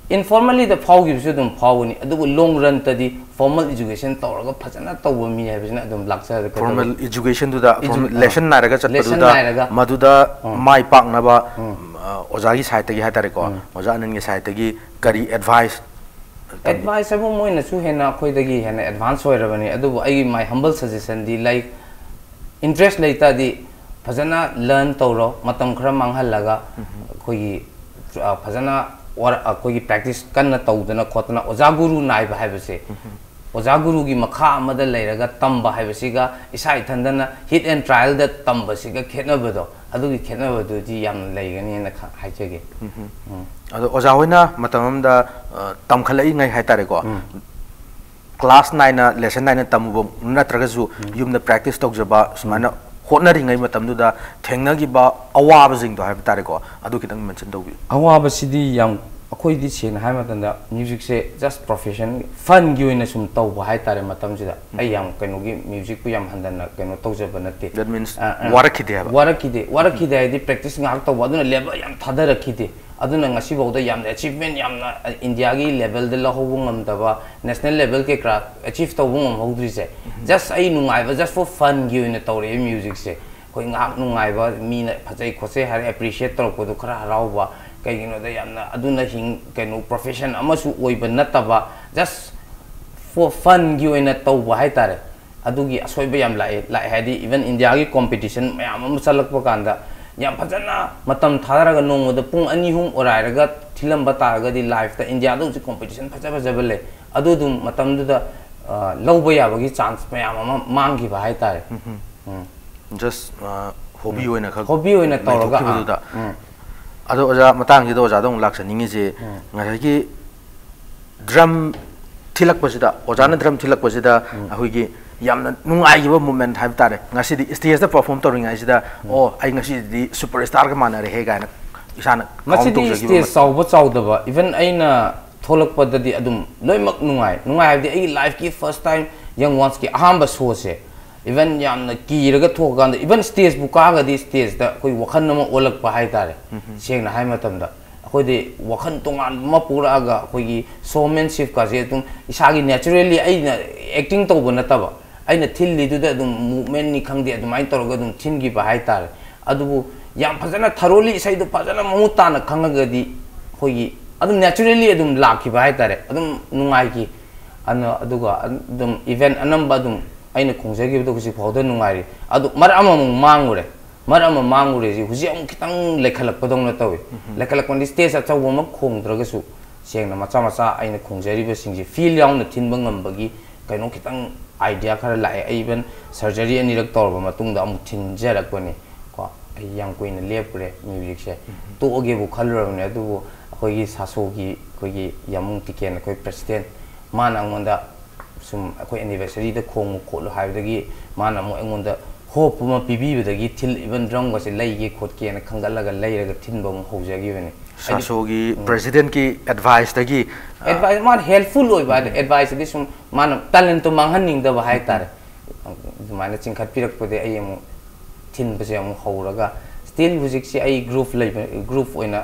informallyꯗ ꯐꯥꯎꯈꯤꯕꯁꯨ ꯑꯗꯨꯝ ꯐꯥꯎꯒꯅꯤ, ꯑꯗꯨꯕꯨ long runꯇꯗꯤ formal education ꯇꯧꯔꯒ ꯐꯖꯅ ꯇꯧꯕ ꯃꯤ ꯍꯥꯏꯕꯁꯤꯅ ꯑꯗꯨꯝ ꯂꯥꯛꯆꯔꯒ Formal educationꯗꯨꯗ, formal Edu- lesson ꯅꯥꯏꯔꯒ lesson ꯆꯠꯄꯗꯨꯗ ꯅꯥꯏꯔꯒ ꯃꯗꯨꯗ ꯃꯥꯏ ꯄꯥꯛꯅꯕ, ꯑ, ꯑꯣꯖꯥꯒꯤ sideꯇꯒꯤ ꯍꯥꯏꯇꯥꯔꯦꯀꯣ, ꯑꯣꯖꯥ ꯑꯅꯟꯒꯤ sideꯇꯒꯤ ꯀꯔꯤ advice? Advice ꯍꯥꯏꯕꯨ ꯃꯣꯏꯅꯁꯨ ꯍꯦꯟꯅ ꯑꯩꯈꯣꯏꯗꯒꯤ ꯍꯦꯟꯅ advance ꯑꯣꯏꯔꯕꯅꯤ, ꯑꯗꯨꯕꯨ ꯑꯩꯒꯤ my humble suggestionꯗꯤ like interest ꯂꯩꯇꯥꯗꯤ ꯐꯖꯅ learn ꯇꯧꯔꯣ, ꯃꯇꯝ ꯈꯔ ꯃꯥꯡꯍꯜꯂꯒ ꯑꯩꯈꯣꯏꯒꯤ, ꯑ, ꯐꯖꯅ ꯑꯩꯈꯣꯏꯒꯤ ꯄ꯭ꯔꯦꯛꯇꯤꯁ ꯀꯟꯅ ꯇꯧꯗꯅ ꯈꯣꯠꯇꯅ ꯑꯣꯖꯥ ꯒꯨꯔꯨ ꯅꯥꯏꯕ ꯍꯥꯏꯕꯁꯦ, ꯑꯣꯖꯥ ꯒꯨꯔꯨꯒꯤ ꯃꯈꯥ ꯑꯃꯗ ꯂꯩꯔꯒ ꯇꯝꯕ ꯍꯥꯏꯕꯁꯤꯒ ꯏꯁꯥ ꯏꯊꯟꯗꯅ ꯍꯤꯠ ꯑꯦꯟ ꯇ꯭ꯔꯥꯏꯌꯦꯜꯗ ꯇꯝꯕꯁꯤꯒ ꯈꯦꯠꯅꯕꯗꯣ, ꯑꯗꯨꯒꯤ ꯈꯦꯠꯅꯕꯗꯨꯗꯤ ꯌꯥꯝꯅ ꯂꯩꯒꯅꯤꯅ ꯈ- ꯍꯥꯏꯖꯒꯦ꯫ ꯎꯝ꯫ ꯑꯗꯣ ꯑꯣꯖꯥ ꯍꯣꯏꯅ ꯃꯇꯝ ꯑꯃꯗ ꯑ, ꯇꯝꯈꯠꯂꯛꯏꯉꯩ ꯍꯥꯏꯇꯥꯔꯦꯀꯣ, ꯀ꯭ꯂꯥꯁ ꯅꯥꯏꯅ ꯂꯦꯁꯟ ꯅꯥꯏꯅ ꯇꯝꯃꯨꯕ ꯅꯠꯇ꯭ꯔꯒꯁꯨ ꯌꯨꯝꯗ ꯄ꯭ꯔꯦꯛꯇꯤꯁ ꯇꯧꯖꯕ ꯁꯨꯃꯥꯏꯅ ꯍꯣꯠꯅꯔꯤꯉꯩ ꯃꯇꯝꯗꯨꯗ ꯊꯦꯡꯅꯈꯤꯕ ꯑꯋꯥꯕꯁꯤꯡꯗꯣ ꯍꯥꯏꯕ ꯇꯥꯔꯦꯀꯣ, ꯑꯗꯨ ꯈꯤꯇꯪ ꯃꯦꯟꯁꯟ ꯇꯧꯕꯤꯌꯨ꯫ ꯑꯋꯥꯕꯁꯤꯗꯤ ꯌꯥꯝ, ꯑꯩꯈꯣꯏꯗꯤ ꯁꯦꯡꯅ ꯍꯥꯏꯕ ꯃꯇꯝꯗ ꯃ꯭ꯌꯨꯖꯤꯛꯁꯦ ꯖꯁ ꯄ꯭ꯔꯣꯐꯦꯁꯟ, ꯐꯟꯒꯤ ꯑꯣꯏꯅ ꯁꯨꯝ ꯇꯧꯕ ꯍꯥꯏꯇꯥꯔꯦ꯫ ꯃꯇꯝꯁꯤꯗ ꯑꯩ ꯌꯥꯝ ꯀꯩꯅꯣꯒꯤ ꯃ꯭ꯌꯨꯖꯤꯛꯄꯨ ꯌꯥꯝ ꯍꯟꯊꯅ ꯀꯩꯅꯣ ꯇꯧꯖꯕ ꯅꯠꯇꯦ꯫ That means ꯑ, ꯑ, ꯋꯥꯔꯛꯈꯤꯗꯦ ꯍꯥꯏꯕ? ꯋꯥꯔꯛꯈꯤꯗꯦ, ꯋꯥꯔꯛꯈꯤꯗꯦ ꯍꯥꯏꯗꯤ ꯄ꯭ꯔꯦꯛꯇꯤꯁ ꯉꯥꯏꯍꯥꯛ ꯇꯧꯕ, ꯑꯗꯨꯅ ꯂꯦꯚꯦꯜ ꯌꯥꯝ ꯊꯥꯗꯔꯛꯈꯤꯗꯦ꯫ ꯑꯗꯨꯅ ꯉꯁꯤꯐꯥꯎꯗ ꯌꯥꯝꯅ ꯑꯦꯆꯤꯞꯃꯦꯟ ꯌꯥꯝꯅ ꯏꯟꯗꯤꯌꯥꯒꯤ ꯂꯦꯚꯦꯜꯗ ꯂꯧꯍꯧꯕ ꯉꯝꯗꯕ, ꯅꯦꯁꯅꯦꯜ ꯂꯦꯚꯦꯜ ꯀꯩꯀꯥ ꯑꯦꯆꯤꯞ ꯇꯧꯕ ꯉꯝꯍꯧꯗ꯭ꯔꯤꯁꯦ, ꯖꯁ ꯑꯩ ꯅꯨꯡꯉꯥꯏꯕ, ꯖꯁ ꯐꯣꯔ ꯐꯟꯒꯤ ꯑꯣꯏꯅ ꯇꯧꯔꯛꯑꯦ ꯃ꯭ꯌꯨꯖꯤꯛꯁꯦ꯫ ꯑꯩꯈꯣꯏ ꯉꯥꯏꯍꯥꯛ ꯅꯨꯡꯉꯥꯏꯕ, ꯃꯤꯅ ꯐꯖꯩ ꯈꯣꯠꯆꯩ ꯍꯥꯏꯔꯦ, ꯑꯦꯄ꯭ꯔꯤꯁꯤꯌꯦꯠ ꯇꯧꯔꯛꯄꯗꯣ ꯈꯔ ꯍꯔꯥꯎꯕ꯫ ꯀꯩꯒꯤꯅꯣꯗ ꯌꯥꯝꯅ ꯑꯗꯨꯅ ꯍꯤꯡ ꯀꯩꯅꯣ ꯄ꯭ꯔꯣꯐꯦꯁꯟ ꯑꯃꯁꯨ ꯑꯣꯏꯕ ꯅꯠꯇꯕ, ꯖꯁ ꯐꯣꯔ ꯐꯟꯒꯤ ꯑꯣꯏꯅ ꯇꯧꯕ ꯍꯥꯏꯇꯥꯔꯦ꯫ ꯑꯗꯨꯒꯤ ꯑꯁꯣꯏꯕ ꯌꯥꯝ ꯂꯥꯛꯑꯦ, ꯂꯥꯛꯑꯦ ꯍꯥꯏꯗꯤ ꯏꯚꯟ ꯏꯟꯗꯤꯌꯥꯒꯤ ꯀꯣꯝꯄꯤꯇꯤꯁꯟ ꯃꯌꯥꯝ ꯑꯃ ꯆꯠꯂꯛꯄ ꯀꯥꯟꯗ ꯌꯥꯝ ꯐꯖꯅ ꯃꯇꯝ ꯊꯥꯗꯔꯒ ꯅꯣꯡꯃꯗ ꯄꯨꯡ ꯑꯅꯤ ꯑꯍꯨꯝ ꯑꯣꯔꯥꯏꯔꯒ ꯊꯤꯜꯂꯝꯕ ꯇꯥꯔꯒꯗꯤ ꯂꯥꯏꯐꯇ ꯏꯟꯗꯤꯌꯥꯗ ꯍꯧꯖꯤꯛ ꯀꯣꯝꯄꯤꯇꯤꯁꯟ ꯐꯖ ꯐꯖꯕ ꯂꯩ꯫ ꯑꯗꯨ ꯑꯗꯨꯝ ꯃꯇꯝꯗꯨꯗ ꯑ, ꯂꯧꯕ ꯌꯥꯕꯒꯤ ꯆꯥꯟꯁ ꯃꯌꯥꯝ ꯑꯃ ꯃꯥꯡꯈꯤꯕ ꯍꯥꯏꯇꯥꯔꯦ꯫ ꯎꯝ꯫ ꯖꯁ ꯍꯣꯕꯤ ꯑꯣꯏꯅ ꯈꯛ ꯍꯣꯕꯤ ꯑꯣꯏꯅ ꯇꯧꯔꯒ, ꯂꯩꯊꯣꯛꯈꯤꯕꯗꯨꯗ꯫ ꯑꯥ, ꯎꯝ꯫ ꯑꯗꯣ ꯑꯣꯖꯥ, ꯃꯇꯥꯡꯁꯤꯗ ꯑꯣꯖꯥꯗ ꯑꯃꯨꯛ ꯂꯥꯛꯆꯅꯤꯡꯉꯤꯁꯦ, ꯉꯁꯥꯏꯒꯤ ꯗ꯭ꯔꯝ ꯊꯤꯜꯂꯛꯄꯁꯤꯗ, ꯑꯣꯖꯥꯅ ꯗ꯭ꯔꯝ ꯊꯤꯜꯂꯛꯄꯁꯤꯗ ꯑꯩꯈꯣꯏꯒꯤ ꯌꯥꯝꯅ ꯅꯨꯡꯉꯥꯏꯈꯤꯕ ꯃꯣꯃꯦꯟ ꯍꯥꯏꯕ ꯇꯥꯔꯦ꯫ ꯉꯁꯤꯗꯤ ꯁ꯭ꯇꯦꯖꯇ ꯄꯔꯐꯣꯔꯝ ꯇꯧꯔꯤꯉꯩꯁꯤꯗ, "ꯑꯣ, ꯑꯩ ꯉꯁꯤꯗꯤ ꯁꯨꯄꯔ ꯁ꯭ꯇꯥꯔꯒ ꯃꯥꯟꯅꯔꯦꯍꯦ" ꯀꯥꯏꯅ ꯏꯁꯥꯅ count ꯃꯁꯤꯗꯤ ꯇꯧꯖꯈꯤꯕ ꯁ꯭ꯇꯦꯖ ꯃꯇꯝ꯫ ꯆꯥꯎꯕ ꯆꯥꯎꯗꯕ, ꯏꯚꯟ ꯑꯩꯅ ꯊꯣꯛꯂꯛꯄꯗꯗꯤ ꯑꯗꯨꯝ ꯂꯣꯏꯅꯃꯛ ꯅꯨꯡꯉꯥꯏ꯫ ꯅꯨꯡꯉꯥꯏ ꯍꯥꯏꯕꯗꯤ ꯑꯩꯒꯤ ꯂꯥꯏꯐꯀꯤ ꯐꯥꯔꯁ ꯇꯥꯏꯝ ꯌꯪ ꯋꯥꯟꯁꯀꯤ ꯑꯍꯥꯟꯕ ꯁꯣꯁꯦ, ꯏꯚꯟ ꯌꯥꯝꯅ ꯀꯤꯔꯒ ꯊꯣꯛꯑꯀꯥꯟꯗ, ꯏꯚꯟ ꯁ꯭ꯇꯦꯖꯄꯨ ꯀꯥꯒꯗꯤ ꯁ꯭ꯇꯦꯖꯇ ꯑꯩꯈꯣꯏ ꯋꯥꯈꯜ ꯑꯃ ꯑꯣꯜꯂꯛꯄ ꯍꯥꯏꯇꯥꯔꯦ꯫ ꯁꯦꯡꯅ ꯍꯥꯏ ꯃꯇꯝꯗ ꯑꯩꯈꯣꯏꯗꯤ ꯋꯥꯈꯜ ꯇꯣꯉꯥꯟꯕ ꯑꯃ ꯄꯨꯔꯛꯑꯒ ꯑꯩꯈꯣꯏꯒꯤ ꯁꯣꯃꯦꯟꯁꯤꯞꯀꯁꯦ ꯑꯗꯨꯝ ꯏꯁꯥꯒꯤ ꯅꯦꯆꯔꯦꯜꯂꯤ ꯑꯩꯅ ꯑꯦꯛꯇꯤꯡ ꯇꯧꯕ ꯅꯠꯇꯕ, ꯑꯩꯅ ꯊꯤꯜꯂꯤꯗꯨꯗ ꯑꯗꯨꯝ ꯃꯨꯞꯃꯦꯟꯅꯤ ꯈꯪꯗꯦ, ꯑꯗꯨꯃꯥꯏꯅ ꯇꯧꯔꯒ ꯑꯗꯨꯝ ꯊꯤꯟꯈꯤꯕ ꯍꯥꯏꯇꯥꯔꯦ꯫ ꯑꯗꯨꯕꯨ ꯌꯥꯝ ꯐꯖꯅ ꯊꯔꯣꯂꯤ ꯏꯁꯩꯗꯣ ꯐꯖꯅ ꯃꯃꯨꯠ ꯇꯥꯅ ꯈꯪꯉꯒꯗꯤ ꯑꯩꯈꯣꯏꯒꯤ ꯑꯗꯨꯝ ꯅꯦꯆꯔꯦꯜꯂꯤ ꯑꯗꯨꯝ ꯂꯥꯛꯈꯤꯕ ꯍꯥꯏꯇꯥꯔꯦ, ꯑꯗꯨꯝ ꯅꯨꯡꯉꯥꯏꯈꯤ꯫ ꯑꯗꯨꯅ, ꯑꯗꯨꯒ ꯑꯗꯨꯝ ꯏꯚꯦꯟ ꯑꯅꯝꯕ ꯑꯗꯨꯝ ꯑꯩꯅ ꯈꯣꯡꯖꯈꯤꯕꯗꯣ ꯍꯧꯖꯤꯛ ꯐꯥꯎꯗ ꯅꯨꯡꯉꯥꯏꯔꯤ꯫ ꯑꯗꯨ ꯃꯔꯛ ꯑꯃꯃꯨꯛ ꯃꯥꯡꯉꯨꯔꯦ, ꯃꯔꯛ ꯑꯃ ꯃꯥꯡꯉꯨꯔꯦ, ꯁꯤ ꯍꯧꯖꯤꯛ ꯑꯃꯨꯛ ꯈꯤꯇꯪ ꯂꯩꯈꯠꯂꯛꯄꯗꯧꯅ ꯇꯧꯏ꯫ ꯂꯩꯈꯠꯂꯛꯄꯗꯤ stage ꯑꯆꯧꯕ ꯑꯃ ꯈꯣꯡꯗ꯭ꯔꯒꯁꯨ, ꯁꯦꯡꯅ ꯃꯆꯥ ꯃꯆꯥ ꯑꯩꯅ ꯈꯣꯡꯖꯔꯤꯕꯁꯤꯡꯁꯦ field ꯌꯥꯎꯅ ꯊꯤꯟꯕ ꯉꯝꯕꯒꯤ ꯀꯩꯅꯣ ꯈꯤꯇꯪ idea ꯈꯔ ꯂꯥꯛꯑꯦ꯫ ꯑꯩ even surgery ꯑꯅꯤꯔꯛ ꯇꯧꯔꯕ ꯃꯇꯨꯡꯗ ꯑꯃꯨꯛ ꯊꯤꯟꯖꯔꯛꯄꯅꯤ꯫ ꯀꯣ, ꯑꯩ ꯌꯥꯝ ꯀꯨꯏꯅ ꯂꯦꯞꯄꯨꯔꯦ musicꯁꯦ꯫ ꯇꯣꯛꯑꯒꯦꯕꯨ ꯈꯜꯂꯨꯔꯕꯅꯦ, ꯑꯗꯨꯕꯨ ꯑꯩꯈꯣꯏꯒꯤ ꯁꯥꯁꯣꯒꯤ, ꯑꯩꯈꯣꯏꯒꯤ ꯌꯥꯃꯨꯡ ꯇꯤꯀꯦꯟ, ꯑꯩꯈꯣꯏ president, ꯃꯥꯅ ꯑꯩꯉꯣꯟꯗ ꯁꯨꯝ ꯑꯩꯈꯣꯏ anniversaryꯗ ꯈꯣꯡꯉꯨ ꯈꯣꯠꯂꯨ ꯍꯥꯏꯕꯗꯒꯤ, ꯃꯥꯅ ꯑꯃꯨꯛ ꯑꯩꯉꯣꯟꯗ hope ꯑꯃ ꯄꯤꯕꯤꯕꯗꯒꯤ till even drumꯒꯁꯦ ꯂꯩꯒꯦ ꯈꯣꯠꯀꯦꯅ ꯈꯟꯒꯠꯂꯒ ꯂꯩꯔꯒ ꯊꯤꯟꯕ ꯑꯃꯨꯛ ꯍꯧꯖꯈꯤꯕꯅꯤ꯫ ꯍꯥꯏꯗꯤ, ꯁꯥꯁꯣꯒꯤ presidentꯀꯤ adviceꯇꯒꯤ, ꯑ, advice, ꯃꯥꯅ helpful ꯑꯣꯏꯕ ꯍꯥꯏꯗꯤ, adviceꯇꯗꯤ ꯁꯨꯝ ꯃꯥꯅ talentꯇꯣ ꯃꯥꯡꯍꯟꯅꯤꯡꯗꯕ ꯍꯥꯏꯇꯥꯔꯦ꯫ ꯑꯗꯨꯃꯥꯏꯅ ꯆꯤꯡꯈꯠꯄꯤꯔꯛꯄꯗꯒꯤ ꯑꯩ ꯑꯃꯨꯛ ꯊꯤꯟꯕꯁꯦ ꯑꯃꯨꯛ ꯍꯧꯔꯒ, still ꯍꯧꯖꯤꯛꯁꯦ ꯑꯩ group ꯂꯩꯕ, group ꯑꯣꯏꯅ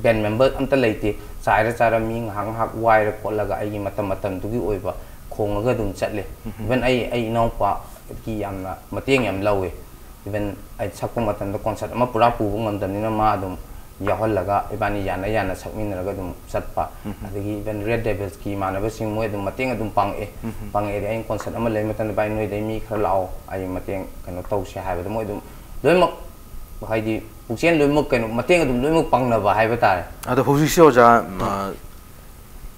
band member ꯑꯝꯇ ꯂꯩꯇꯦ꯫ ꯆꯥꯏꯔ ꯆꯥꯏꯔ ꯃꯤ ꯉꯥꯏꯍꯥꯛ ꯉꯥꯏꯍꯥꯛ ꯋꯥꯏꯔ ꯈꯣꯠꯂꯒ ꯑꯩꯒꯤ ꯃꯇꯝ ꯃꯇꯝꯗꯨꯒꯤ ꯑꯣꯏꯕ ꯈꯣꯡꯉꯒ ꯑꯗꯨꯝ ꯆꯠꯂꯦ꯫ Even ꯑꯩ, ꯑꯩ ꯏꯅꯥꯎꯄꯥꯒꯤ ꯌꯥꯝꯅ ꯃꯇꯦꯡ ꯌꯥꯝ ꯂꯧꯋꯦ꯫ Even ꯑꯩ ꯁꯛꯄ ꯃꯇꯝꯗ concert ꯑꯃ ꯄꯨꯔꯥ ꯄꯨꯕ ꯉꯝꯗꯕꯅꯤꯅ ꯃꯥ ꯑꯗꯨꯝ ꯌꯥꯎꯍꯜꯂꯒ ꯏꯕꯥꯅꯤ ꯌꯥꯅ ꯌꯥꯅ ꯁꯛꯃꯤꯟꯅꯔꯒ ꯑꯗꯨꯝ ꯆꯠꯄ꯫ ꯑꯗꯒꯤ even Red Devilsꯀꯤ ꯏꯃꯥꯟꯅꯕꯁꯤꯡ ꯃꯣꯏ ꯑꯗꯨꯝ ꯃꯇꯦꯡ ꯑꯗꯨꯝ ꯄꯥꯡꯉꯛꯑꯦ꯫ ꯄꯥꯡꯉꯛꯑꯦꯗꯤ ꯑꯩꯅ concert ꯑꯃ ꯂꯩ ꯃꯇꯝꯗ, "ꯚꯥꯏ, ꯅꯣꯏꯗꯩ ꯃꯤ ꯈꯔ ꯂꯥꯛꯑꯣ, ꯑꯩ ꯃꯇꯦꯡ ꯀꯩꯅꯣ ꯇꯧꯁꯦ" ꯍꯥꯏꯕꯗ ꯃꯣꯏ ꯑꯗꯨꯝ ꯂꯣꯏꯅꯃꯛ, ꯍꯥꯏꯗꯤ ꯄꯨꯛꯆꯦꯜ ꯂꯣꯏꯅꯃꯛ ꯀꯩꯅꯣ, ꯃꯇꯦꯡ ꯑꯗꯨꯝ ꯂꯣꯏꯅꯃꯛ ꯄꯥꯡꯅꯕ ꯍꯥꯏꯕ ꯇꯥꯔꯦ꯫ ꯑꯗꯣ ꯍꯧꯖꯤꯛꯁꯦ ꯑꯣꯖꯥ, ꯑ,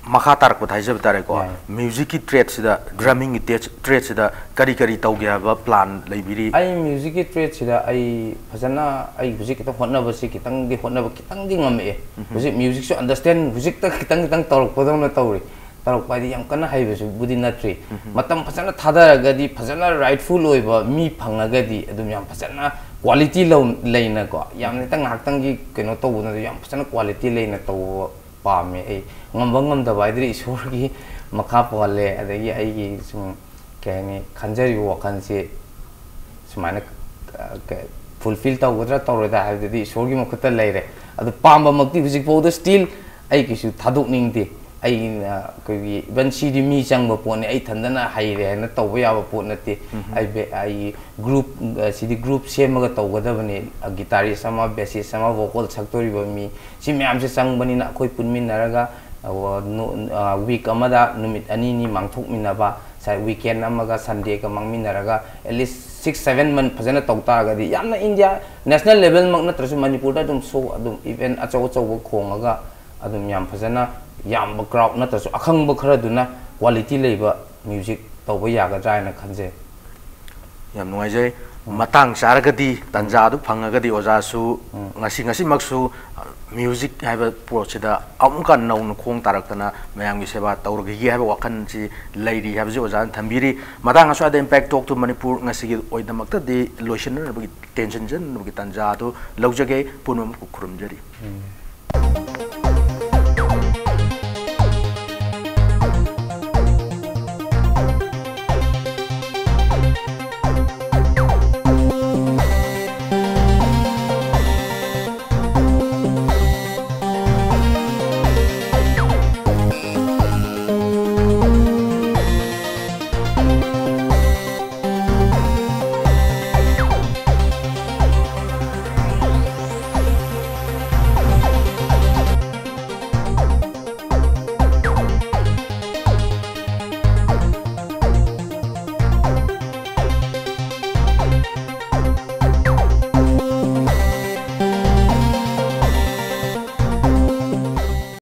ꯃꯈꯥ ꯇꯥꯔꯛꯄꯗ ꯍꯥꯏꯖꯕ ꯇꯥꯔꯦꯀꯣ꯫ ꯌꯥꯏ꯫ Musicꯀꯤ tradeꯁꯤꯗ, drummingꯒꯤ trade, tradeꯁꯤꯗ ꯀꯔꯤ ꯀꯔꯤ ꯇꯧꯒꯦ ꯍꯥꯏꯕ plan ꯂꯩꯕꯤꯔꯤ? ꯑꯩ musicꯀꯤ tradeꯁꯤꯗ ꯑꯩ ꯐꯖꯅ, ꯑꯩ ꯍꯧꯖꯤꯛ ꯈꯤꯇꯪ ꯍꯣꯠꯅꯕꯁꯤ, ꯈꯤꯇꯪꯗꯤ ꯍꯣꯠꯅꯕ ꯈꯤꯇꯪꯗꯤ ꯉꯝꯃꯛꯑꯦ꯫ ꯍꯧꯖꯤꯛ musicꯁꯨ understand ꯍꯧꯖꯤꯛꯇ ꯈꯤꯇꯪ ꯈꯤꯇꯪ ꯇꯧꯔꯛꯄꯗꯧꯅ ꯇꯧꯔꯤ꯫ ꯇꯧꯔꯛꯄ ꯍꯥꯏꯗꯤ ꯌꯥꯝ ꯀꯟꯅ ꯍꯩꯕꯁꯨꯕꯨꯗꯤ ꯅꯠꯇ꯭ꯔꯤ꯫ ꯃꯇꯝ ꯐꯖꯅ ꯊꯥꯗꯔꯒꯗꯤ, ꯐꯖꯅ rightful ꯑꯣꯏꯕ ꯃꯤ ꯐꯪꯉꯒꯗꯤ ꯑꯗꯨꯝ ꯌꯥꯝ ꯐꯖꯅ quality ꯂꯧ-, ꯂꯩꯅꯀꯣ, ꯌꯥꯝ ꯍꯦꯛꯇ ꯉꯥꯏꯍꯥꯛꯇꯪꯒꯤ ꯀꯩꯅꯣ ꯇꯧꯕ ꯅꯠꯇ꯭ꯔ, ꯌꯥꯝ ꯐꯖꯅ quality ꯂꯩꯅ ꯇꯧꯕ ꯄꯥꯝꯃꯦ꯫ ꯑꯩ ꯉꯝꯕ ꯉꯝꯗꯕ ꯍꯥꯏꯗꯨꯗꯤ ꯏꯁꯣꯔꯒꯤ ꯃꯈꯥ ꯄꯣꯜꯂꯦ꯫ ꯑꯗꯒꯤ ꯑꯩꯒꯤ ꯁꯨꯝ, ꯀꯩ ꯍꯥꯏꯅꯤ, ꯈꯟꯖꯔꯤꯕ ꯋꯥꯈꯜꯁꯤ ꯁꯨꯃꯥꯏꯅ, ꯑ, ꯀ-, fulfill ꯇꯧꯒꯗ꯭ꯔꯥ ꯇꯧꯔꯣꯏꯗ꯭ꯔꯥ ꯍꯥꯏꯕꯗꯨꯗꯤ ꯏꯁꯣꯔꯒꯤ ꯃꯈꯨꯠꯇ ꯂꯩꯔꯦ꯫ ꯑꯗꯨ ꯄꯥꯝꯕꯃꯛꯇꯤ ꯍꯧꯖꯤꯛꯐꯥꯎꯗ still ꯑꯩ ꯀꯩꯁꯨ ꯊꯥꯗꯣꯛꯅꯤꯡꯗꯦ꯫ ꯑꯩꯅ, ꯑꯩꯈꯣꯏꯒꯤ, even ꯁꯤꯗꯤ ꯃꯤ ꯆꯪꯕ ꯄꯣꯠꯅꯤ, ꯑꯩ ꯏꯊꯟꯗꯅ ꯍꯩꯔꯦ ꯍꯥꯏꯅ ꯇꯧꯕ ꯌꯥꯕ ꯄꯣꯠ ꯅꯠꯇꯦ꯫ ꯑꯩ ꯕꯦ-, ꯑꯩ group, ꯑ, ꯁꯤꯗꯤ group ꯁꯦꯝꯃꯒ ꯇꯧꯒꯗꯕꯅꯤ꯫ ꯑ, guitarist ꯑꯃ, bassist ꯑꯃ, vocal ꯁꯛꯇꯣꯔꯤꯕ ꯃꯤ, ꯁꯤ ꯃꯌꯥꯝꯁꯦ ꯆꯪꯕꯅꯤꯅ ꯑꯩꯈꯣꯏ ꯄꯨꯟꯃꯤꯟꯅꯔꯒ, ꯑ, ꯅꯣ-, ꯑ, week ꯑꯃꯗ ꯅꯨꯃꯤꯠ ꯑꯅꯤꯅꯤ ꯃꯥꯡꯊꯣꯛꯃꯤꯟꯅꯕ, ꯁ-, weekend ꯑꯃꯒ Sundayꯒ ꯃꯥꯡꯃꯤꯟꯅꯔꯒ at least six seven month ꯐꯖꯅ ꯇꯧ ꯇꯥꯔꯒꯗꯤ, ꯌꯥꯝꯅ India national levelꯃꯛ ꯅꯠꯇ꯭ꯔꯁꯨ ꯃꯅꯤꯄꯨꯔꯗ ꯑꯗꯨꯝ show, ꯑꯗꯨꯝ event ꯑꯆꯧ ꯑꯆꯧꯕ ꯈꯣꯡꯉꯒ ꯑꯗꯨꯝ ꯌꯥꯝ ꯐꯖꯅ, ꯌꯥꯝꯕ crowd ꯅꯠꯇ꯭ꯔꯁꯨ ꯑꯈꯪꯕ ꯈꯔꯗꯨꯅ quality ꯂꯩꯕ music ꯇꯧꯕ ꯌꯥꯒꯗ꯭ꯔꯥ ꯍꯥꯏꯅ ꯈꯟꯖꯩ꯫ ꯌꯥꯝ ꯅꯨꯡꯉꯥꯏꯖꯩ꯫ ꯃꯇꯥꯡ ꯆꯥꯔꯒꯗꯤ, ꯇꯥꯟꯖꯥꯗꯨ ꯐꯪꯉꯒꯗꯤ ꯑꯣꯖꯥꯁꯨ ꯉꯁꯤ, ꯉꯁꯤꯃꯛꯁꯨ music ꯍꯥꯏꯕ ꯄꯣꯠꯁꯤꯗ ꯑꯃꯨꯛꯀ ꯅꯧꯅ ꯈꯣꯡ ꯇꯥꯔꯛꯇꯅ ꯃꯌꯥꯝꯒꯤ ꯁꯦꯕꯥ ꯇꯧꯔꯒꯤꯒꯦ ꯍꯥꯏꯕ ꯋꯥꯈꯜꯁꯤ ꯂꯩꯔꯤ ꯍꯥꯏꯕꯁꯤ ꯑꯣꯖꯥꯅ ꯊꯝꯕꯤꯔꯤ꯫ ꯃꯇꯥꯡ ꯑꯁ꯭ꯋꯥꯏꯗ Impact Talk to Manipur ꯉꯁꯤꯒꯤ ꯑꯣꯏꯅꯃꯛꯇꯗꯤ ꯂꯣꯏꯁꯤꯟꯅꯅꯕꯒꯤ, ꯇꯦꯟꯁꯤꯟꯖꯅꯕꯒꯤ ꯇꯥꯟꯖꯥ ꯑꯗꯨ ꯂꯧꯖꯒꯦ꯫ ꯄꯨꯝꯅꯃꯛꯄꯨ ꯈꯨꯔꯨꯝꯖꯔꯤ꯫